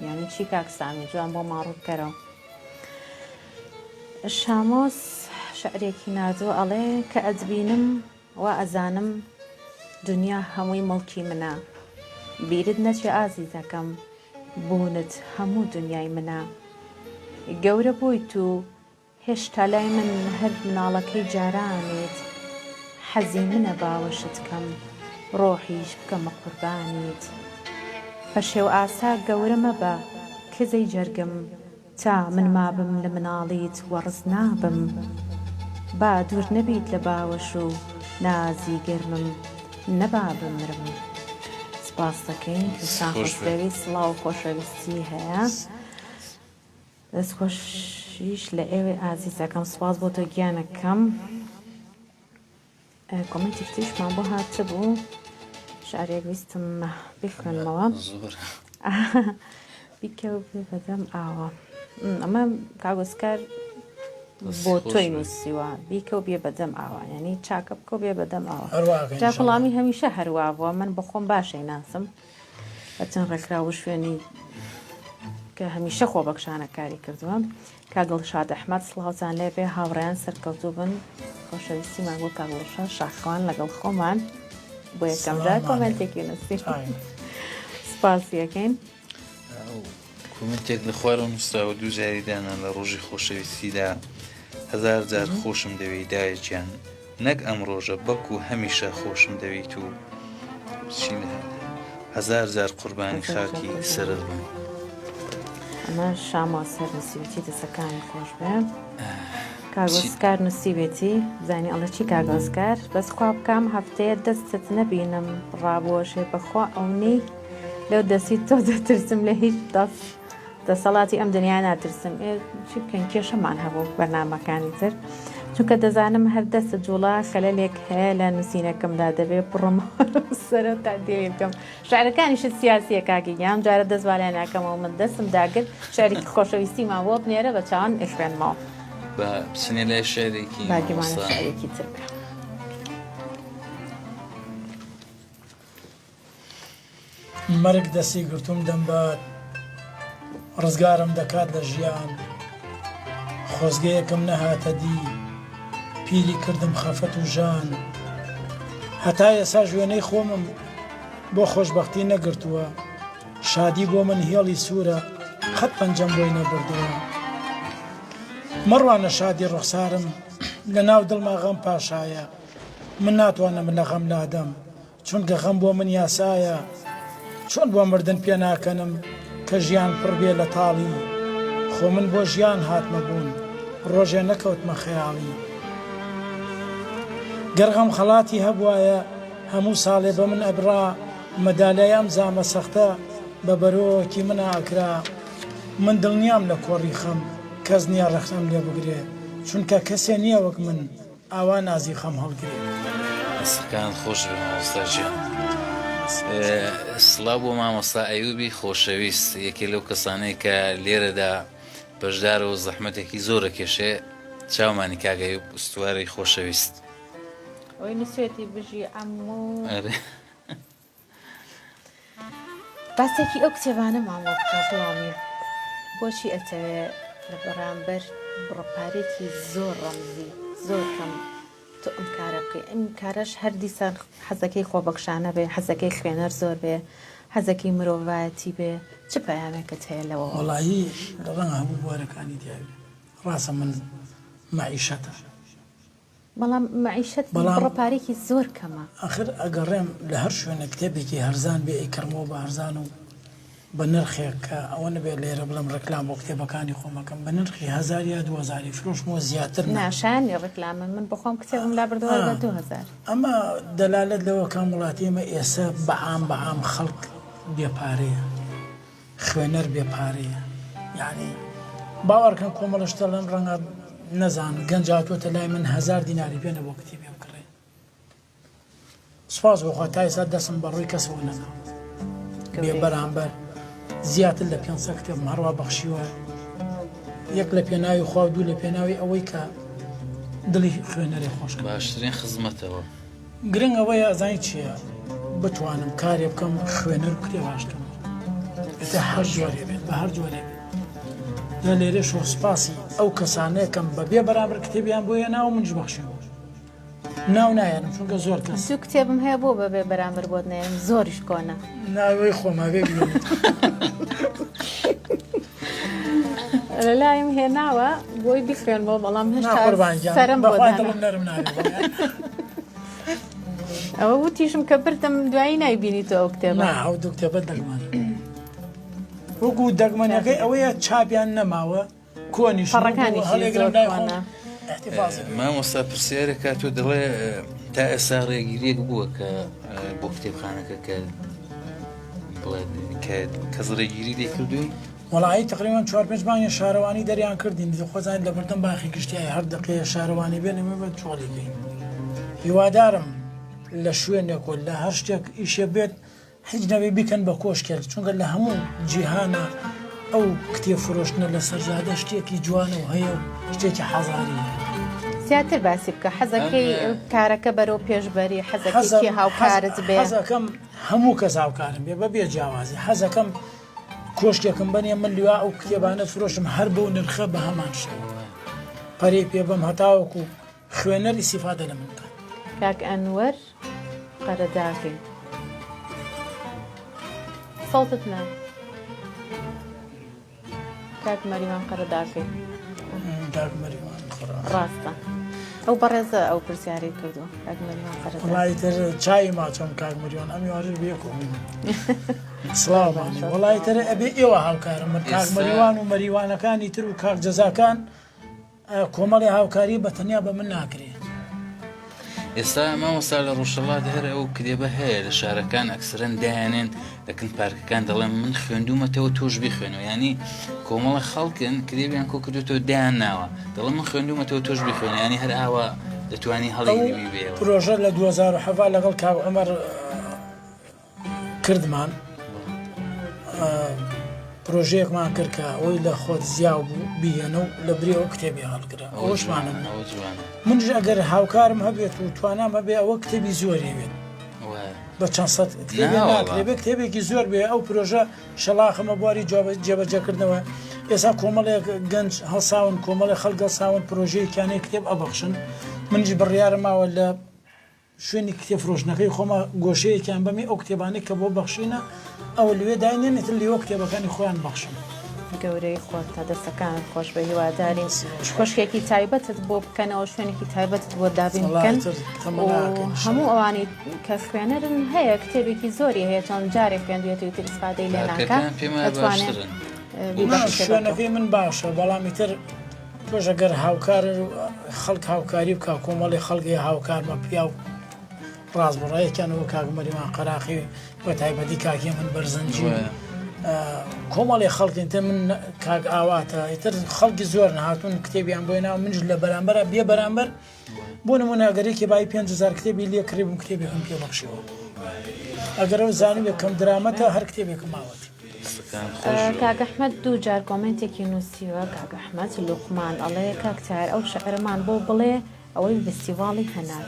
یانی چی کاک سامی جوان بۆمان ڕوون بکەرەوە. شامۆس شعرێکی ناردووە ئەڵێ کە ئەتبینم وا ئەزانم دنیا هەمووی مڵکی منە بیرت نەچێ ئازیزەکەم بوونت هەموو دنیای منە گەورە بوویت و. هێشتا لای من هەر مناڵەکەی جارانیت حەزی منە باوەشت کەم ڕۆحیش بکەمە قوربانیت پەشێو ئاسا گەورە مەبە کزەی جەرگم تا من مابم لە مناڵیت وەڕس نابم با دوور نەبیت لە باوەش و نازی گەرمم نەبا بمرم سپاست دەکەین کوێستان خۆشبەوی سڵاو و خۆشەویستی هەیە. دەست خۆشیش لە ئێوەی ئازیزەکەم سوپاس بۆ تۆ گیانەکەم کۆمنتی تریشمان بۆ هاتبوو شارێک ویستم بخوێنمەوە بیکە و بێ بەدەم ئاوە ئەمە کاگۆسکار بۆ تۆی نووسیوە بیکە و بێ بەدەم ئاوە ینی چاکە بکە و بێ بەدەم ئاوە جاکوڵامی هەمیشە هەروا بووە من بەخۆم باشەی ناسم لە چەند ڕێکخراو و شوێنی کە هەمیشە خۆبەخشانە کاری کردووە. کاک دڵشاد ئەحمەد سڵاوتان لێ بێ هاوڕێیان سەرکەوتوو بن خۆشەویستیمان بۆ کاک دڵشاد شاخەوان لەگەڵ خۆمان بۆ یەکەم جار کۆمێنتێکی نووسی سپاسی ئەکەین. کۆمنتێک لە خوارەوە نووسراوە دوو جاری دانا لە ڕۆژی خۆشەویستیدا هەزار جار خۆشم دەوێی دایە گیان نەک ئەم ڕۆژە بەڵکو هەمیشە خۆشم دەوێیت و چی هەزار جار قوربانی خاکی سەرت بم. ئەمە شامۆ سەر نووسیوێتی دەسەکانی خۆش بێ کاگۆسکار نووسیوێتی زانی ئەڵێ چی کاگۆسکار بەس خوا بکەم هەفتەیە دەستت نەبینم ڕابۆشێ بەخوا ئەونەی لەو دەستی تۆ دەترسم لە هیچ دەست دەسەڵاتی ئەم دنیا ناترسم ئێ چی بکەین کێشەمان هەبوو بەرنامەکانی تر چونکە دەزانم هەر دەستە جوڵە خەلەلێک هەیە لە نووسینەکەمدا دەبێ بڕم سەرە تا دێ بکەم شعرەکانیشت سیاسیە کاکی گیان جارە دەست والای ناکەمەوە من دەستم داگرت شعرێکی خۆشەویستیمان بۆ بنێرە بە چاوان ئەیخوێنمەوە با بچینە لای شعرێکی باگیمانە شعرێکی تر بکە. مەرگ دەستی گرتووم دەمبات ڕزگارم دەکات لە ژیان خۆزگەیەکم نەهاتە دی پیری کردم خەفەت و ژان هەتا ئێساش وێنەی خۆمم بۆ خۆشبەختی نەگرتووە شادی بۆ من هێڵی سوورە قەت پەنجەم بۆی نەبردووە مەڕوانە شادی ڕوخسارم لە ناو دڵما غەم پاشایە من ناتوانم لە غەم لادەم چونکە غەم بۆ من یاسایە چۆن بۆ مردن پێناکەنم کە ژیان پڕ بێ لە تاڵی خۆ من بۆ ژیان هاتمە بوون ڕۆژێ نەکەوتمە خەیاڵی گەر غەم خەڵاتی هەبوایە هەموو ساڵێ بە من ئەبرا مەدالیای ئەم زامە سەختە بە بەرۆکی منا ئەکرا من دڵنیام لە کۆڕی خەم کەس نییە ڕەخنەم لێ بگرێ چونکە کەسێ نییە وەک من ئاوا نازی خەم هەڵگرێ. دەستەکانت خۆش بێ مامۆستا گیان. سڵاو بۆ مامۆستا ئەیوبی خۆشەویست یەکێ لەو کەسانەی کە لێرەدا بەشدارە و زەحمەتێکی زۆر ئەکێشێ چاومانی کاک ئەیوب ئوستوارەی خۆشەویست. ئەوەی نووسێتی بژی عەممو. ئەرێ. باسێکی ئەو کتێبانەمان بۆ بکە غوڵامی بۆچی ئەتەوێ لە بەرامبەر بڕە پارێکی زۆر ڕەمزی زۆر کەم تۆ ئەم کارە بکەی ئەم کارەش هەر دیسان حەزەکەی خۆبەخشانە بێ حەزەکەی خوێنەر زۆر بێ حەزەکەی مرۆڤایەتی بێ چ پەیامێکت هەیە لەوەوە؟ وەڵایی ڕەنگە هەموو بوارەکانی دیاوی ڕاستە من مەعیشەتە بەڵام مەعیشەت بڕە پارەیەکی زۆر کەمە. ئاخر ئەگەڕێم لە هەر شوێنێک کتێبێکی هەرزان بێ ئەیکڕمەوە بە هەرزان و بە نرخێک کە ئەوە نەبێ لێرە بڵێم ڕێکلام بۆ کتێبەکانی خۆم ئەکەم بە نرخی هەزار یا دووهەزاری فرۆشمەوە زیاتر نا. نا شایەنی ڕیکلامن من بۆخۆم کتێبم لابردووە بە 2000. ئەمە دەلالەت لەوە کەم وڵاتی ئێمە ئێسە بە عام بە عام خەڵک بێ پارەیە. خوێنەر بێ پارەیە یانی باوەڕکەن کۆمەڵە شتە لەم ڕەنگە نەزان گەنج هاتووەتە لای من هەزار دیناری پێ نەبووە کتێبێ بکڕێ سوپاس بۆ خوا تا ئێستا دەستم بە ڕووی کەسەوە نەناوە بێ بەرامبەر زیاتر لە 500 کتێبم هەروە بەخشیوە یەک لە پێناوی خوا و دوو لە پێناوی ئەوەی کە دڵی خوێنەرێ خۆش باشترین خزمەتەوە گرنگ ئەوەیە ئەزانی چیە بتوانم کارێ بکەم خوێنەر بکرێ باشترم ئێستا هەر جۆرێ بێت بە هەر جۆرێ بێت جا لێرەشەوە سوپاسی ئەو کەسانەیەکەم بە بێ بەرامبەر کتێبیان بۆ هێناوە منیش بەخشیوم ناو نایەنم چونکە زۆر کەس دوو کتێبم هەیە بۆ بەبێ بەرامبەر بۆت نێرم زۆریش کۆنە ناوی خۆمە بێ بینێت. لە لایم هێناوە بۆی بیخوێنمەوە بەڵام هێشتا سەرم بۆ دانا. نەرم نابێ. ئەوە وتیشم کە بردم دوایی نایبینی تۆ ئەو کتێبە. نا ئەو دوو کتێبە دەگمەنە. وەکو دەگمەنەکەی ئەوەیە چاپیان نەماوە کۆنیش پەڕەکانیشی هەڵێگرم زۆر لای خۆم کۆنە. احتفاظی پێ. مامۆستا پرسیارێک کاتۆ دەڵێ تا ئێستا ڕێگیریەک بووە کە بۆ کتێبخانەکە کە بڵێ کە کەس ڕێگیری لێ کردووی؟ وەڵایی تەقریبەن چوار پێنج مانگە شارەوانی دەریان کردین دیتە خۆزانیت لە بەردەم باخی گشتیایە هەر دەقەیە شارەوانی بێن ئێمە بە چۆڵی کەین هیوادارم لە شوێنێک و لە هەر شتێک ئیشێ بێت هیچ نەبێ بیکەن بە کۆشکێک چونکە لە هەموو جیهانە ئەو کتێب فرۆشتنە لە سەرجادە شتێکی جوانە و هەیە و شتێکی حەزاریە. زیاتر باسی بکە حەزەکەی کارەکە بەرەو پێش بەری حەزەکەی کێ هاوکارت بێ؟ حەزەکەم هەموو کەس هاوکارم بێ بە بێ جیاوازی حەزەکەم کۆشکێکم بەنێ من لوا ئەو کتێبانە فرۆشم هەر بەو نرخە بە هەمان شێوە پەرەی پێ بەم هەتاوەکو خوێنەر ئیسیفادە لە من بکات. کاک ئەنوەر قەرەداغی سەوتت نا کاک مەریوان قەرەداغی. کاک مەریوان قەرەداغی. ڕاستە ئەو بەڕێزە ئەو پرسیارەی کردووە کاک مەریوان قەرەداغی. وەڵای تر چاوی ماچۆم کاک مەریوان ئەم یاریش بێکۆ سڵاومان وەڵای تر ئەبێ ئێوە هاوکارم من کاک مەریوان و مەریوانەکانی تر و کاک جەزاکان کۆمەڵی هاوکاری بە تەنیا بە من ناکرێ. ئێستا مامۆستا لە ڕۆژهەڵات هەر ئەو کتێبە هەیە لە شارەکان ئەکسرەن دایانێن لە کن پارکەکان دەڵێن من خوێندومەتەوە تۆش بیخوێنەوە ینی کۆمەڵە خەڵکن کتێبیان کۆ کردوتەوە دایان ناوە دەڵێن من خوێندومەتەوە تۆش بیخوێنە ینی هەر ئاوا دەتوانی هەڵی پرۆژە لە 2007 لەگەڵ کاک عمر کردمان پرۆژەیەکمان کرد کە ئەوەی لە خۆت زیاو بوو بیهێنە و لە بری ئەو کتێبی هەڵگرە ئەوەشمانە منیش ئەگەر هاوکارم هەبێت و توانام هەبێ ئەوە کتێبی زۆری بێت بە چەند سەد کتێبێ ناکرێ بێ کتێبێکی زۆر بێ ئەو پرۆژە شەلاخەمە بواری جێبەجێکردنەوە ئێستا کۆمەڵێک گەنج هەڵساون کۆمەڵی خەڵک هەڵساون پرۆژەیەکیانەی کتێب ئەبەخشن منیش بڕیارم ماوە لە شوێنی کتێب فرۆشتنەکەی خۆما گۆشەیەکیان بەمێ ئەو کتێبانەی کە بۆ بەخشینە ئەوە لەوێ داینێن ئیتر لێوە کتێبەکانی خۆیان بەخشن. گەورەی خۆتە دەستەکانت خۆش بێ هیوادارین کۆشکێکی تایبەتت بۆ بکەنەوە شوێنێکی تایبەتت بۆ دابین بکەن هەموو ئەوانەی کە خوێنەرن هەیە کتێبێکی زۆری هەیە چەند جارێک خوێندوێتی و تر ئیسفادەی لێ ناکا دەتوانێت شوێنەکەی من باشە بەڵام ئیتر تۆش ئەگەر هاوکار خەڵک هاوکاری بکا کۆمەڵی خەڵک هەیە هاوکارمە پیاو ڕاست بڕە یەکیان وە کاک مەریوان قەراخی بە تایبەتی کاکی من بەرزنجی کۆمەڵی خەڵک ئیتر من کاک ئاواتە ئیتر خەڵکی زۆر نهاتون کتێبیان بۆی ناو منش لە بەرامبەر بێ بەرامبەر بۆ نمونە ئەگەر یەکێ بای 5000 کتێبی لێ کڕیبم کتێبێکم پێ بەخشیەوە ئەگەر ئەو زانیبێ کەم درامەتە هەر کتێبێکم ماوەتی. کاک ئەحمەد دوو جار کۆمێنتێکی نووسیوە کاک ئەحمەد لوقمان ئەڵێ کاک تاهیر ئەو شعرەمان بۆ بڵێ ئەوەی ڤستیڤاڵی هەنار.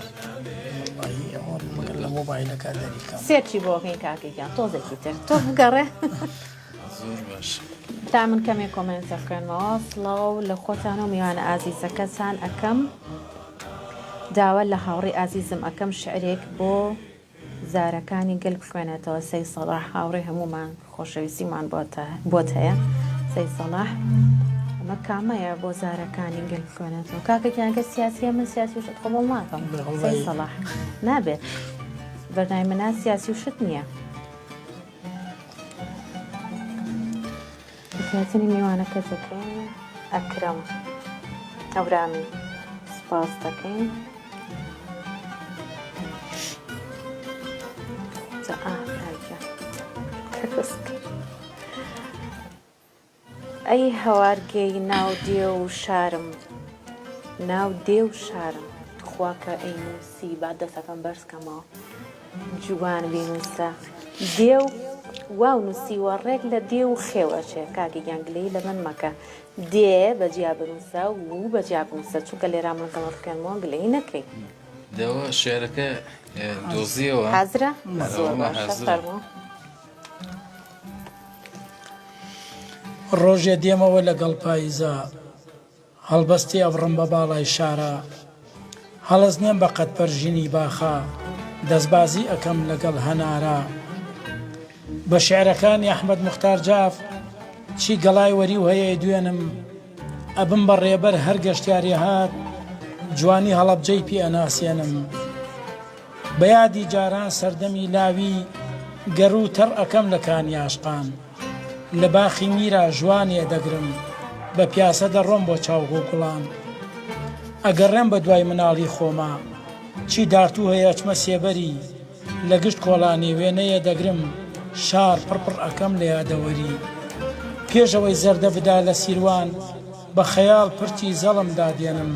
لە مۆبایلەکە دەریکەم. search ی بۆ کەین کاکە گیان تۆزێکی تر تۆ بگەڕێ. زۆر باش. تا من کەمێ comment ئەخوێنمەوە سڵاو لە خۆتان و میوانە ئازیزەکەتان ئەکەم داوا لە هاوڕێی ئازیزم ئەکەم شعرێک بۆ زارەکانی گەل بخوێنێتەوە سەی سەڵاح هاوڕێی هەموومان خۆشەویستیمان بۆت هەیە سەی سەڵاح ئەمە کامەیە بۆ زارەکانی گەل بخوێنێتەوە کاکە گیان گەر سیاسیە من سیاسی و شت قبوڵ ناکەم سەی سەڵاح نابێت بەرنامەی منا سیاسی و شت نییە. بەخێرهاتنی میوانەکە دەکەین ئەکرەم هەورامی سپاس دەکەین. ئەی هەوارگەی ناو دێ و شارم ناو دێ و شارم تخوا کە ئەینووسی با دەسەکەم بەرز کەمەوە جوان بینووسە دێ و واو نووسیوە ڕێک لە دێ و خێو ئەچێ کاکە گیان گلەیی لە من مەکە دێ بە جیا بنووسە و بە جیا بنووسە چونکە لێرا من گەڵت خوێنمەوە گلەیی نەکەی. دەوە شعرەکە دۆزیەوە. حازرە؟ زۆر باشە فەرموو. ڕۆژێ دێمەوە لەگەڵ پاییزا هەڵبەستی ئەبڕم بە باڵای شارا هەڵەزنێم بە قەد پەرژینی باخا دەستبازی ئەکەم لەگەڵ هەنارا بە شیعرەکانی ئەحمەد موختار جاف چی گەڵای وەریو هەیە ئەیدوێنم. ئەبم بە ڕێبەر هەر گەشتیارێ هات جوانی هەڵەبجەی پێ ئەناسێنم. بە یادی جاران سەردەمی لاوی گەڕوو تەڕ ئەکەم لە کانیاشقان. لە باخی میرا ژوانێ دەگرم بە پیاسە دەڕۆم بۆ چاوگ و گوڵان. ئەگەڕێم بە دوای مناڵی خۆما چی دارتوو هەیە ئەچمە سێبەری. لە گشت کۆڵانێ وێنەیە دەگرم شار پڕ پڕ ئەکەم لە یادەوەری پێش ئەوەی زەردە بدا لە سیروان بە خەیاڵ پرچی زەڵم دادێنم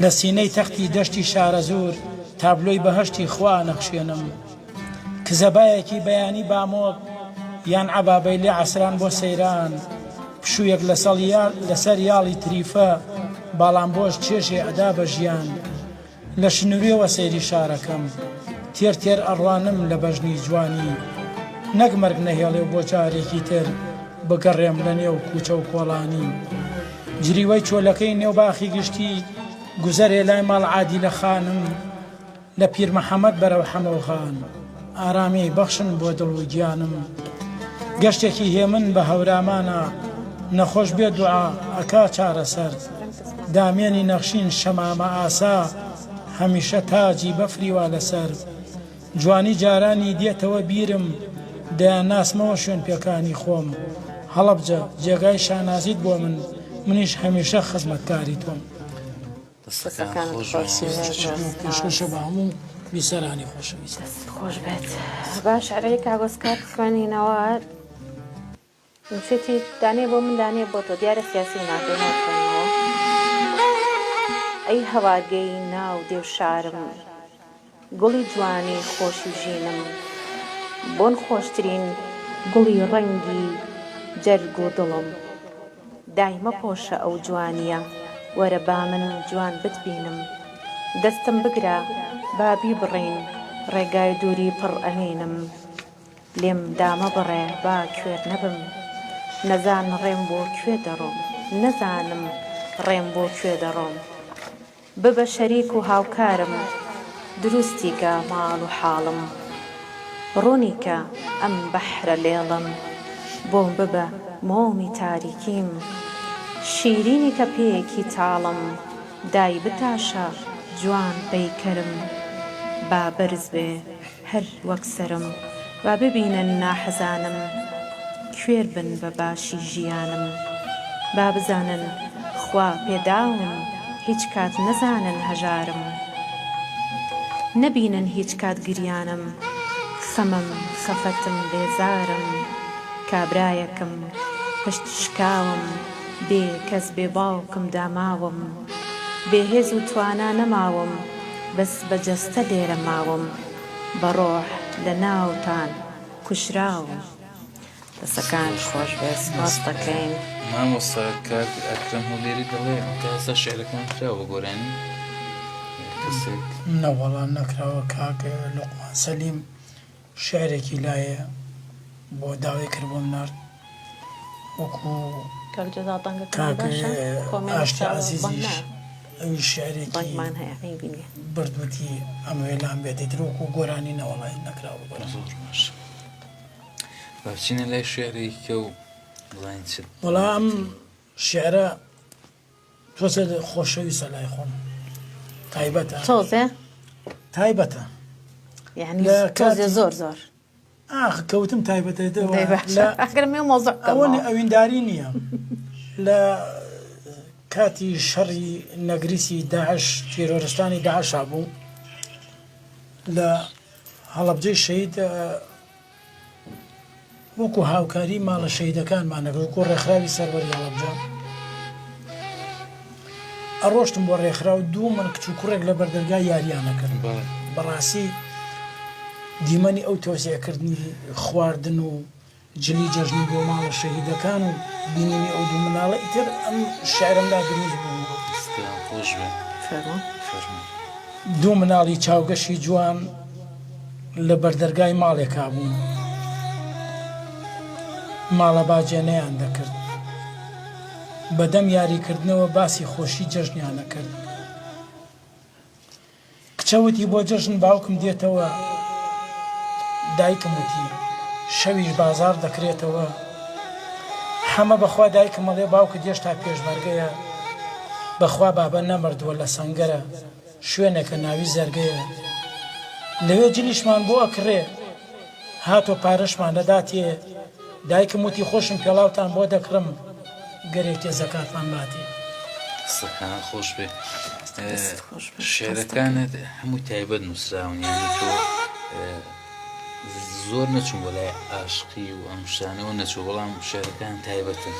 لە سینەی تەختی دەشتی شارەزوور تابلۆی بەهەشتی خوا ئەنەخشێنم کزەبایەکی بەیانی بامۆک یان عەبابەی لێ عەسران بۆ سەیران پشوویەک لەسەر یاڵی تریفە باڵامبۆش چێژێ ئەدا بە ژیان لە شنروێوە سەیری شارەکەم تێر تێر ئەڕوانم لە بەژنی جوانی نەک مەرگ نەهێڵێ و بۆ جارێکی تر بگەڕێم لە نێو کوچە و کۆڵانی جریوەی چۆلەکەی نێو باخی گشتی گوزەرێ لای ماڵ عادیلە خانم لە پیرمەحەمەد بەرەو حەمەوخان ئارامی بەخشن بۆ دڵ و گیانم گەشتێکی هێمن بە هەورامانا نەخۆش بێ دوعا ئەکا چارەسەر دامێنی نەخشین شەمامە ئاسا هەمیشە تاجی بەفری وا لەسەر جوانی جارانی دێتەوە بیرم دەیانناسمەوە شوێن پێکانی خۆم هەڵەبجە جێگای شانازیت بۆ من منیش هەمیشە خزمەتکاری تۆم. دەستەکانت خۆش پێشکەشە بە هەموو بیسەرانی خۆشەویست. دەستت خۆش بێت. با شعرەکەی کاک ئۆسکار بخوێنینەوە. نووسێتی دانەیە بۆ من دانەیە بۆ تۆ دیارە سیاسی ناردووە نایخوێنمەوە. ئەی هەوارگەی ناو دێو شارم گوڵی جوانی خۆشی ژینم بۆن خۆشترین گوڵی ڕەنگی جەرگ و دڵم. دای مەپۆشە ئەو جوانیە وەرە با من جوان بتبینم دەستم بگرە با بیبڕین ڕێگای دووری پڕ ئەوینم لێم دامەبڕێ با کوێر نەبم نەزان ڕێم بۆ کوێ دەڕۆم نەزانم ڕێم بۆ کوێ دەڕۆم. ببە شەریک و هاوکارم دروستی کە ماڵ و حاڵم ڕوونی کە ئەم بەحرە لێڵم بۆم ببە مۆمی تاریکیم شیرینی کە پێیەکی تاڵم دای بتاشە جوان پەیکەرم با بەرز بێ هەر وەک سەرم با ببینن ناحەزانم کوێر بن بە باشی ژیانم با بزانن خوا پێداوم هیچ کات نەزانن هەژارم نەبینن هیچ کات گریانم خەمم خەفەتم بێزارم کابرایەکم پشت شکاوم بێ کەس بێ باوکم داماوم بێ هێز و توانا نەماوم بەس بە جەستە لێرە ماوم بە ڕۆح لە ناوتان کوژراوم. دەسەکانت خۆش بێت سپاست دەکەین. مامۆستا کاک ئەکرەم هەولێری دەڵێ تا ئێستا شعرەکان کراوە گۆرانی کەسێک؟ نەوەڵا نەکراوە کاک لوقمان سەلیم شعرێکی لایە بۆ داوای کرد بۆم نارد وەکو کاک جەزا دەنگەکەمان کاک باشە کۆمێنت ئاشتی بەنگ عەزیزیش نایە ئەویش شعرێکی دەنگمان هەیە ئەیبینێ. برد وتی ئەمەوێ لام بێت ئیتر وەکو گۆرانی نەوەڵا نەکراوە گۆرانی. زۆر باش با بچینە لای شعرێکە و بزانین چ وەڵا ئەم شعرە تۆزێ خۆشەویستە لای خۆم تایبەتە تۆزێ تایبەتە یعنی تۆزێ زۆر زۆر ئاخ کەوتم تایبەتە ئەوە ئەوینداری نییە لە کاتی شەڕی نەگریسی داعش تیرۆرستانی داعشا بوو لە هەڵەبجەی شەید وەکو هاوکاری ماڵە شەهیدەکانمان نەکرد وەکو ڕێکخراوی سەروەری هەڵەبجە ئەڕۆشتم بۆ ڕێکخراو دوو من کچ و کوڕێک لە بەردەرگای یاریان نەکرد بەڕاستی دیمەنی ئەو تۆزیعکردنی خواردن و جلی جەژنی بۆ ماڵە شەهیدەکان و بینینی ئەو دوو مناڵە ئیتر ئەم شعرم لا دروست بوو. دەستتان خۆش بێ. فەرموو. فەرموو. دوو مناڵی چاوگەشی جوان لە بەردەرگای ماڵێکا بوون. ماڵە باجێنەیان دەکرد. بە دەم یاریکردنەوە باسی خۆشی جەژنیان ئەکرد. کچە وتی بۆ جەژن باوکم دێتەوە، دایکم وتی شەویش بازاڕ دەکرێتەوە. حەمە بەخوا دایکم ئەڵێ باوکت هێشتا پێشمەرگەیە بەخوا بابە نەمردووە لە سەنگەرە شوێنێکە ناوی زەرگەیە لەوێ جلیشمان بۆ ئەکڕێ هاتۆ پارەشمان ئەداتێ دایکم وتی خۆشم پێڵاوتان بۆ دەکڕم گەر یەکێ زەکاتمان باتێ. دەستەکانت خۆش بێ دەستت خۆش بێ. شعرەکانت هەمووی تایبەت نووسراون یانی تۆ زۆر نەچووم بۆ لای عاشقی و ئەم شتانەوە نەچوو بەڵام شعرەکان تایبەتن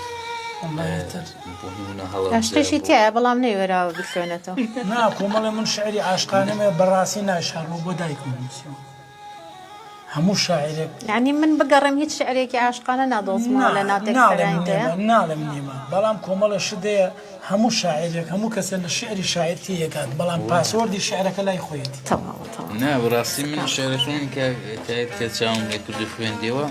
بۆ نمونە هەڵەبجە عاشقیشی بۆ تیایە بەڵام نەیوێراوە بیخوێنێتەوە. نا کۆمەڵێ من شعری عاشقانەم هەیە بەڕاستی نایشارمەوە بۆ دایکم نووسیوم. هەموو شاعیرێک. یانی من بگەڕێم هیچ شعرێکی عاشقانە نادۆزمەوە لە ناو تێکستەکانی تۆیا؟ ناڵێم نیمە ناڵێم نیمە بەڵام کۆمەڵێ شت هەیە هەموو شاعیرێک هەموو کەسێ لە شیعری شاعیر تێیەگات بەڵام پاسۆردی شیعرەکە لای خۆیەتی. تەواوە تەواو. نا بەڕاستی من شعرەکانی کاک تاهیر کە چاوم لێ کرد و خوێندیەوە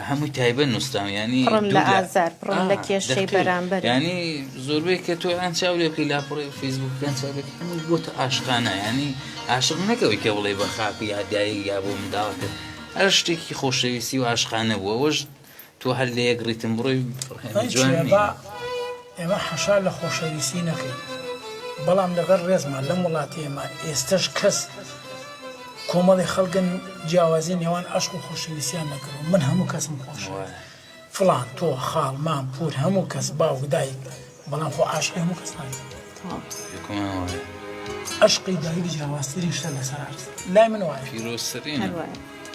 هەمووی تایبەت نووسراون یانی پڕن لە دوور لە ئازار پڕن لە ئا کێشەی دەقیق بەرامبەر. یانی زۆربەی کە تۆ ئەن چاو لێ بکەی لاپەڕەی فەیسبووکەکان چاو لێ بکەی هەمووی بۆتە عاشقانە یانی عاشق نەک ئەوەی کە بڵێی بە خاک یا دایک یا بۆ منداڵەکەت هەر شتێکی خۆشەویستی و عاشقانە بوو ئەوەش تۆ هەر لە یەک ڕیتم بڕۆی ئەی جوان چیە نییە. با ئێمە حەشا لە خۆشەویستی نەکەین بەڵام لەگەڵ ڕێزمان لەم وڵاتەی ئێمە ئێستەش کەس کۆمەڵی خەڵکن جیاوازی نێوان عەشق و خۆشەویستیان نەکردوە من هەموو کەسم خۆشەوێت فڵان تۆ خاڵ مام پور هەموو کەس باوک دایک بەڵام خۆ عاشقی هەموو کەس نابێت عەشقی دایک جیاوازترین شتە لەسەر عەرز لای من وایە پیرۆزترین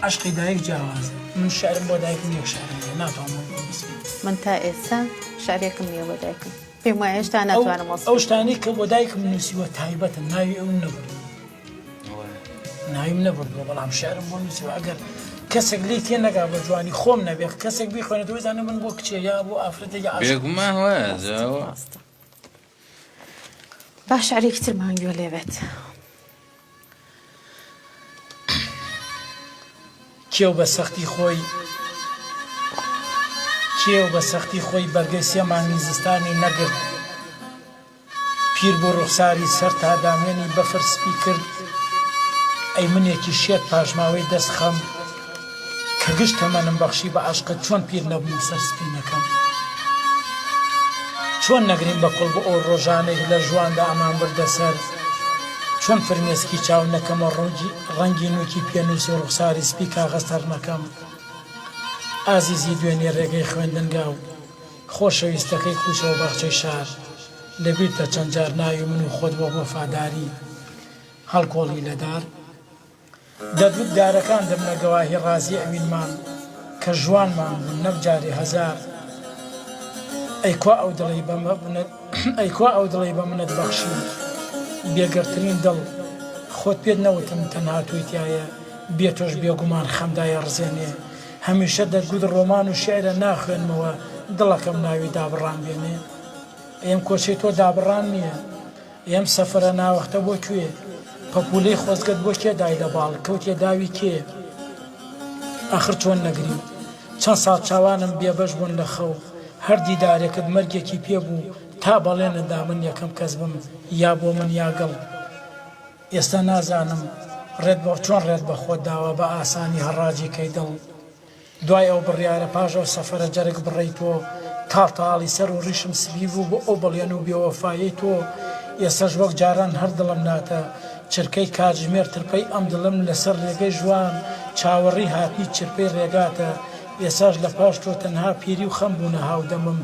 عەشقی دایک جیاوازە من شعرم بۆ دایکم یەک شعرم هەیە ناتوانم بنووسم من تا ئێستا شعرێکم نییە بۆ دایکم پێم وایە هێشتا ناتوانم وەسفی ئەو شتانەی کە بۆ دایکم نووسیوە تایبەتن ناوی ئەوم نەبردووە ناویم نەبردووە بەڵام شعرم بۆ نووسیوە ئەگەر کەسێک لێی تێ نەگا بە جوانی خۆم نەبێ کەسێک بیخوێنێتەوە بزانێ من بۆ کچێ یا بۆ ئافرەتێکی عاشق بێگومان وایە جاوە. ڕاستە با شعرێکی ترمان گوێ لێ بێت. کێو بە سەختی خۆی کێو بە سەختی خۆی بەرگەی سێ مانگی زستانی نەگرت. پیر بوو ڕوخساری سەر تا دامێنی بەفر سپی کرد ئەی منێکی شێت پاشماوەی دەست خەم کە گشت تەمەنم بەخشی بە عەشقت چۆن پیر نەبم و سەر سپی نەکەم چۆن نەگریم بە کوڵ بۆ ئەو ڕۆژانەی لە ژواندا ئەمان بردە سەر چۆن فرمێسکی چاو نەکەمە ڕووگی ڕەنگی نووکی پێنووس و ڕوخساری سپی کاغەز تەڕ نەکەم ئازیزی دوێنێ ڕێگەی خوێندنگا و خۆشەویستەکەی کوچە و باخچەی شار لە بیرتە چەند جار ناوی من و خۆت وەک وەفاداری هەڵکۆڵی لە دار؟ دەتگوت دارەکان دەبنە گەواهی ڕازی ئەوینمان کە ژوانمان بوون نەک جارێ هەزار ئەی کوا ئەو دڵەی بە ئەی کوا ئەو دڵەی بە منت بەخشی بێگەردترین دڵ خۆت پێت نەوتم تەنها تۆی تیایە بێ تۆش بێگومان خەم دایەڕزێنێ هەمیشە دەتگوت ڕۆمان و شیعرە ناخوێنمەوە دڵەکەم ناوی دابڕان بێنێ ئەی ئەم کۆچەی تۆ دابڕان نییە؟ ئەی ئەم سەفەرە ناوەختە بۆ کوێ؟ پەپوولەی خۆزگەت بۆ کێ دای لە باڵ کەوتیە داوی کێ؟ ئاخر چۆن نەگریم؟ چەند ساڵ چاوانم بێبەش بوون لە خەو هەر دیدارێکت مەرگێکی پێ بوو تا بەڵێنت دا من یەکەم کەس بم یا بۆ من یا گڵ ئێستا نازانم ڕێت بە چۆن ڕێت بە خۆت داوە بە ئاسانی هەڕاجی کەی دڵ دوای ئەو بڕیارە پاش ئەو سەفەرە جەرگ بڕەی تۆ تاڵ تاڵی سەر و ڕیشم سپی بوو بۆ ئەو بەڵێن و بێوەفایەی تۆ ئێستەش وەک جاران هەر دڵم ناتە چرکەی کاتژمێر ترپەی ئەم دڵم لەسەر ڕێگەی ژوان چاوەڕێی هاتنی چرپەی ڕێگاتە ئێستاش لە پاش تۆ تەنها پیری و خەم بوونە هاودەمم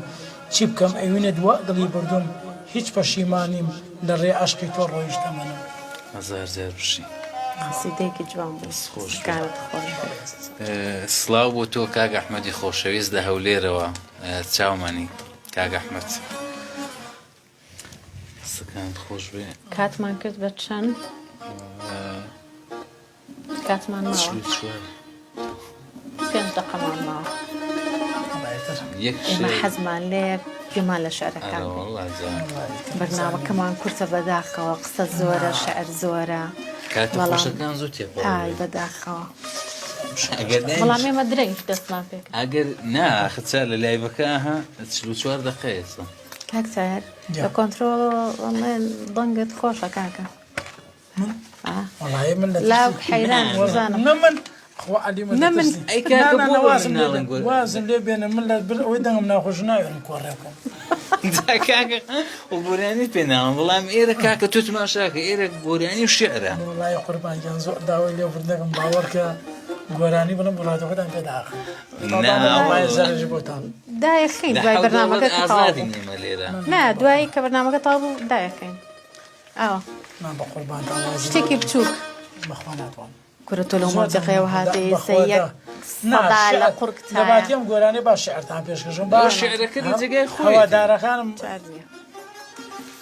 چی بکەم ئەوینت وا دڵی بردووم هیچ پەشیمانیم لە ڕێ عەشقی تۆ ڕۆیشتە منم. هەزار جار بژی. قەسیدەیەکی جوان بوو. دەست خۆش بێ. دەستەکانت خۆش بێت. سڵاو بۆ تۆ کاک ئەحمەدی خۆشەویست لە هەولێرەوە چاومانی کاک ئەحمەد. دەستەکانت خۆش بێ. کاتمان کرد بە چەند؟ کاتمان ماوە؟ 44. پێنج دەقەمان ماوە. یەک ئێمە شێ حەزمان لێیە گوێمان لە شعرەکان ئەرە بێ. وەڵا جا. بەرنامەکەمان کورتە بەداخەوە قسە زۆرە شعر زۆرە کاتە بەڵام خۆشەکان زوو تێپەڕ ئای دەبێ. بەداخەوە. ئەگەر بەڵام دانیش ئێمە درەنگ دەستمان پێ کرد. ئەگەر نا ئاخر چا لە لایڤەکە ئەها 44 دەقەیە ئێستا. کاک تاهر جا. لە کۆنترۆڵ ئەڵێن دەنگت خۆشە کاکە. وەڵایی من لە لاو ترسی حەیران نا وەزانم. نە من. خوا عەلی من نە من دەترسی. ئەی کاکە نا نا بۆ نا بە من وازم لێ ناڵێن بێن گۆر وازم لێ بێنن من لە بر ئەوەی دەنگم ناخۆش ناوێرم کۆڕێ بکەم. جا کاکە و گۆرانی پێ ناڵێن بەڵام ئێرە کاکە تۆ تماشاکە ئێرە گۆرانی و شعرە. وەڵای قوربان گیان زۆر داوای لێ بردنەکەم باوەڕکە گۆرانی بڵێم بۆ ڕادیۆکەتان پێ داخم. نا وەڵای زەرەری بۆتان. دایەخەین لە دوای حەوت بەرنامەکە دەوڵەت کە تەواو ئازادین بوو. ئێمە لێرە. نا دوایی کە بەرنامەکە تەواو بوو دایەخەین. ئاوا. نا بەقوربانتان وازم لێ شتێکی بێنن. بچووک. بەخوا ناتوانم. کورە تۆ لەو زۆر مەنتیقەیەوە دەنگم هاتێ بە ئێستا یەک خۆدا نا سەدا لە شعر قوڕگ لە تایە. باتی ئەم گۆرانیە با شعرتان پێشکەشم با بۆ شعرەکە لە جێگای خۆیەتی. هەوادارەکانم چار نییە.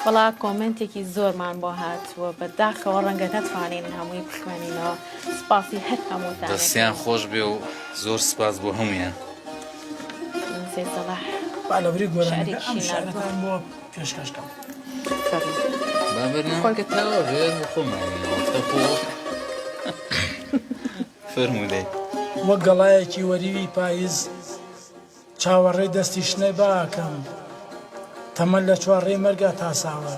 وەڵا کۆمێنتێکی زۆرمان بۆ هاتووە بە داخەوە ڕەنگە نەتوانین هەمووی بخوێنینەوە سپاسی هەر هەمووتان دەستیان ئەکەین. خۆش بێ و زۆر سپاس بۆ هەموویان. سەید سەڵاح با لەبری گۆرانیەکە ئەم شعرێکیشی ناردووە. شعرەتان بۆ پێشکەش کەم. فەرموو. با خۆی بەرنامەکە تەواو بێ بۆ خۆمانینەوە تەخۆ فەرموو دەی. وەک گەڵایەکی وەریوی پایز چاوەڕێی دەستی شنەی با ئەکەم تەمەن لە چوارڕێی مەرگا تاساوە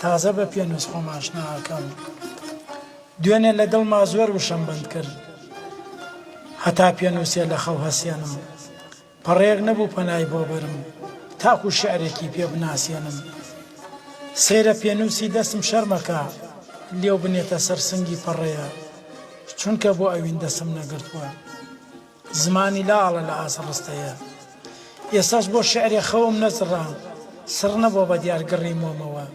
تازە بە پێنووس خۆم ئاشنا ئەکەم دوێنێ لە دڵما زۆر وشەم بەند کرد هەتا پێنووسێ لە خەو هەسێنم پەڕەیەک نەبوو پەنای بۆ بەرم تاکو شیعرێکی پێ بناسێنم سەیرە پێنووسی دەستم شەرمەکا لێو بنێتە سەر سنگی پەڕەیە چونکە بۆ ئەوین دەستم نەگرتووە زمانی لاڵە لە ئاست ڕستەیە ئێستاش بۆ شیعرێ خەوم نەزڕا سڕ نەبووە بە دیار گڕی مۆمەوە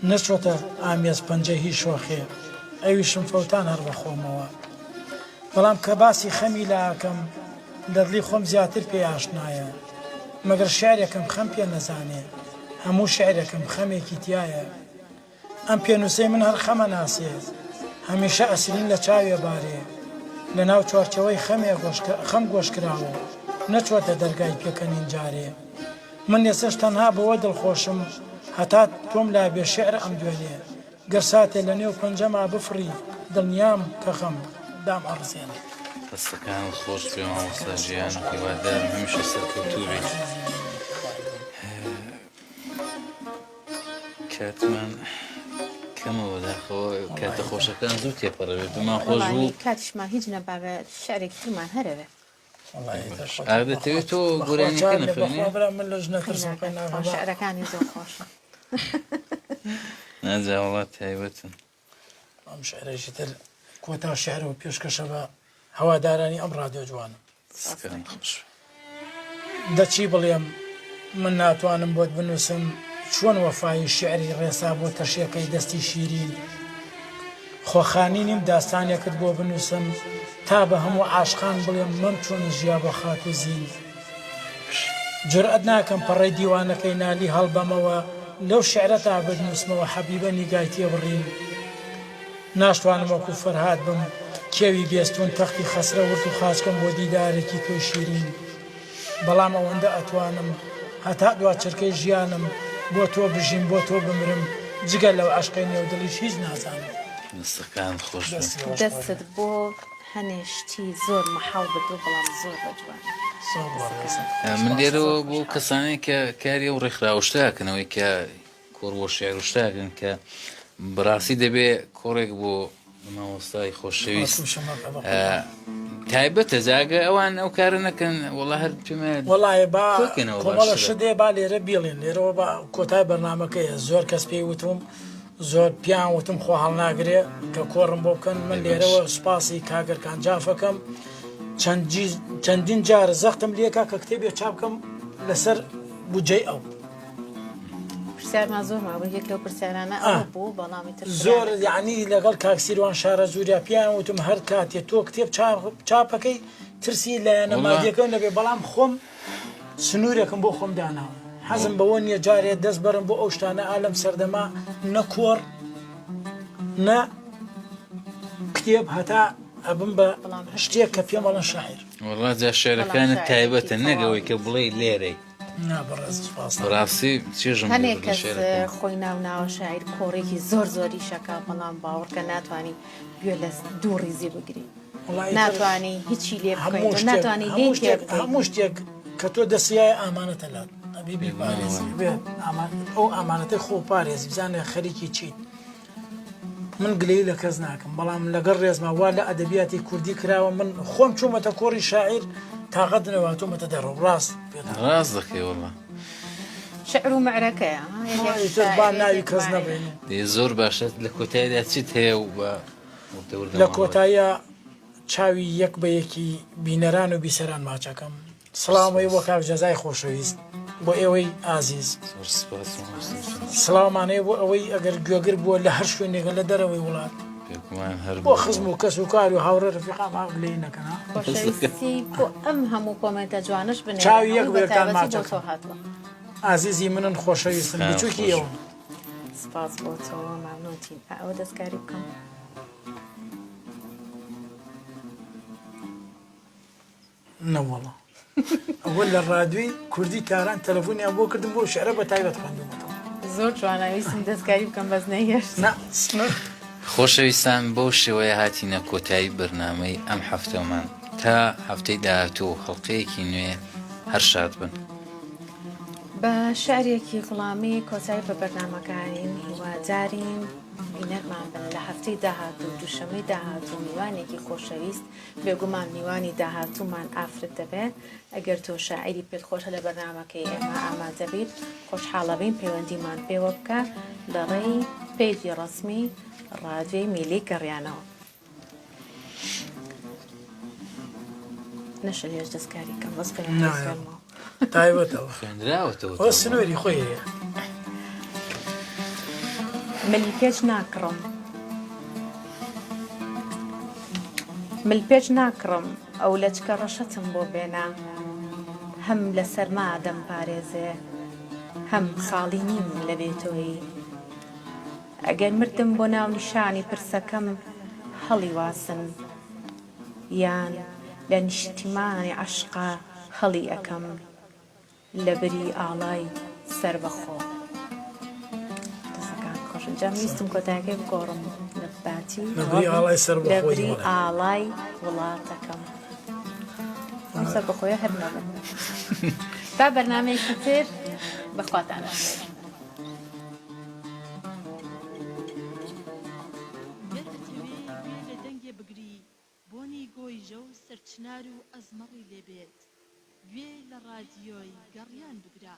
نەچۆتە ئامێز پەنجەی هی شۆخێ ئەویشم فەوتان هەر بە خۆمەوە بەڵام کە باسی خەمی لا ئەکەم لە دڵی خۆم زیاتر پێی ئاشنایە مەگەر شیعرێکم خەم پێ نەزانێ هەموو شیعرێکم خەمێکی تیایە ئەم پێنووسەی من هەر خەمە ناسێ هەمیشە ئەسرین لە چاوێ بارێ لە ناو چوارچێوەی خەمێ خەم گۆش کراوە و نەچووەتە دەرگای پێکەنین جارێ من ئێسەش تەنها بەوە دڵخۆشم هەتا تۆم لابێ شیعر ئەمدوێنێ گەر ساتێ لە نێو پەنجەما بفڕی دڵنیام کە غەم دام ئەڕزێنێ. دەستەکانت خۆش بێ مامۆستا ژیان هیوادارم هەمیشە سەرکەوتوو بیت. کاتمان کەمە بەداخەوە کاتە خۆشەکان زوو تێپەڕێ پێمان خۆش بوو کاتیشمان هیچ نەباوێ شعرێکی ترمان هەرەوێ ئاگر دەتەوێت تۆ گۆرانیەکە نەخوێنی من لە ژنە ترسم شعرەکانی زۆر خۆشە ناجا وڵات تایبەتن ئەم شعرێکی تر کۆتا شعر و پێشکەشە بە هەوادارانی ئەم ڕادیۆ جوانە دە چی بڵێم من ناتوانم بۆت بنووسم چۆن وەفایی شیعری ڕێسا بۆ تەشێکەی دەستی شیرین خۆ خانی نیم داستانێکت بۆ بنووسم تا بە هەموو عاشقان بڵێم مەم چۆن ژیا بۆ خاتوو زین جورئەت ناکەم پەڕەی دیوانەکەی نالی هەڵبەمەوە لەو شیعرەتا بتنووسمەوە حەبیبە نیگای تێبڕین ناشتوانم وەکو فەرهاد بم کێوی بێستوون تەختی خەسرە ورد و خاچ کەم بۆ دیدارێکی تۆی شیرین بەڵام ئەوەندە ئەتوانم هەتا دوا چرکەی ژیانم بۆ تۆ بژیم بۆ تۆ بمرم جگە لەو عەشقەی نێو دڵیش هیچ نازانم. دەستەکانت خۆش بێ. دەستی خۆش دەستت بۆ هەنێ شتی زۆر مەحاڵ بردووە بەڵام زۆر بە جوانی. زۆر بەڕێزم. من زۆر لێرەوە بۆ خۆشحاڵم. کەسانەی کە کاری ئەو ڕێکخراوە شتە ئەکەن ئەوەی کە کۆڕ بۆ شعر و شتاکەن کە بەڕاستی دەبێ کۆڕێک بۆ مامۆستای خۆشەویست تایبەتە جاگە ئەوان ئەو کارە نەکەن وڵا هەر پێمە وڵایە با کۆمەڵە شدێ با لێرە بیڵێن لێرەوە بە کۆتای بەرنمەکەیە زۆر کەس پێی وتوم زۆر پیان وتم خۆ هەڵناگرێ کە کۆڕم بۆ بکەن من لێرەوە سوپاسی کاگەرکان جافەکەم چەندین جار زەختم لێکا کە کتێبێ چاپکەم لەسەر بودجەی ئەو پرسیارمان زۆر مابوو یەک لەو پرسیارانە ئەوە بوو بەڵام ئیتر زۆر یعنی لەگەڵ کاک سیروان شارەزووریا پیان وتم هەر کاتێ تۆ کتێب چاپەکەی ترسی لایەنە مادیەکە نەبێ بەڵام خۆم سنوورێکم بۆ خۆم داناوە حەزم بەوە نییە جارێ دەست بەرم بۆ ئەو شتانە ئالەم سەردەما نە کۆڕ نە کتێب هەتا ئەبم بە شتێک کە پێم ئەڵێن شاعیر وەڵا جا شعرەکانت تایبەتە نەک ئەوەی کە بڵێی لێرەی نا بەڕێز سوپاس. بەڕاستی چێژم لێ هەنێک بردە کەس شعرەکان. خۆی ناو ناوە شاعیر کۆڕێکی زۆر زۆریش ئەکا بەڵام باوەڕکە ناتوانی گوێ لە دوو ڕیزی بگری وەڵا ئیتر ناتوانی هیچی لێ هەموو بکەیت شتێک ناتوانی لێی هەموو شتێک تێبگەی هەموو شتێک کە تۆ دەسیایە ئامانەتە لات ئەبێ بیپارێزی ئەبێ ئامان ئەو ئامانەتەی خۆ پارێزی بزانێ خەریکی چیت. من گلەیی لە کەس ناکەم بەڵام لەگەڵ ڕێزما وا لە ئەدەبیاتی کوردی کراوە من خۆم چوومەتە کۆڕی شاعیر تاقەت نەوە هاتوومەتە دەرەوە ڕاست پێتان ڕاست دەکەی وەڵا. شعر و مەعرەکەیە ها یەکێک ئیتر با شاعر ناوی یەکێک کەس ماعرە. نەبەین. دەی زۆر باشە لە کۆتاییدا چیت هەیە و بە وردە وردە لە ماڵەوەی. کۆتاییا چاوی یەک بە یەکی بینەران و بیسەران ماچەکەم. سڵاوم هەیە بۆ کاک جەزای خۆشەویست بۆ ئێوەی ئازیز. زۆر سپاس مامۆستا جان. سڵاومان هەیە بۆ ئەوەی ئەگەر گوێگر بووە لە هەر شوێنێکە لە دەرەوەی وڵات. بێگومان هەر بۆ خزم و کەس و کار و هاوڕێ ڕەفیقان ئا گلەیی نەکەن ها. خۆشەویستی بۆ ئەم هەموو کۆمێنتە جوانەش بنێرە چاوی یەک هەمووی بە بە یەکتان تایبەتی بۆ ماچەکەم. تۆ هاتووە. ئازیزی منن خۆشەویستن دەستتان بچوکی خۆش. ئێوەم. سپاس بۆ تۆ مەمنونتین. ئا ئەوە دەستکاری بکەم. نەوەڵا ئەوە لە ڕادیۆی کوردی تاران تەلەفۆنیان بۆ کردم بۆ شعرە بە تایبەت خوێندومەتەوە. زۆر جوانە ویستم دەستکاری بکەم بەس نەیهێشت. نا. خۆشەویستان بەو شێوەیە هاتینە کۆتایی بەرنامەی ئەم هەفتەمان تا هەفتەی داهاتوو و هەڵقەیەکی نوێ هەر شاد بن. بە شعرێکی غوڵامی کۆتایی بە بەرنامەکانین هیوادارین بینەرمان بن لە هەفتەی داهاتوو دووشەمەی داهاتوو میوانێکی خۆشەویست بێگومان میوانی داهاتوومان ئافرەت دەبێت، ئەگەر تۆ شاعیری پێت خۆشە لە بەرنامەکەی ئێمە ئامادە بیت خۆشحاڵەبین پەیوەندیمان پێوە بکە لە ڕێی پەیجی ڕەسمی ڕادیۆی میلی گەڕیانەوە. نەشەویش دەستکاری کەم بەس خوێنەوە. تایبەتەوە خوێندراوەتەوە ئەوە سنووری خۆی هەیە. ملپێچ ناکڕم ملپێچ ناکڕم ئەو لەچکە ڕەشەتم بۆ بێنە هەم لە سەرما دەمپارێزێ هەم خاڵی نیم لە بێ تۆیی ئەگەر مردم بۆ ناونیشانی پرسەکەم هەڵیواسن یان لە نیشتیمانی عەشقا هەڵی ئەکەم لە بری ئاڵای سەربەخۆ. دەستەکانت خۆش جا من ویستم کۆتایەکەی بگۆڕم لە باتی لە بری ئاڵای سەربەخۆی لە بری بەڵێ. ئاڵای وڵاتەکەم ئەم سەربەخۆیە هەر نەبوو با بەرنامەیەکی تر بەخواتان ئەسپێرم. گەر ئەتەوێ گوێ لە دەنگێ بگری بۆنی گۆیژە و سەرچنار و ئەزمەڕی لێ بێت، گوێ لە ڕادیۆی گەڕیان بگرە.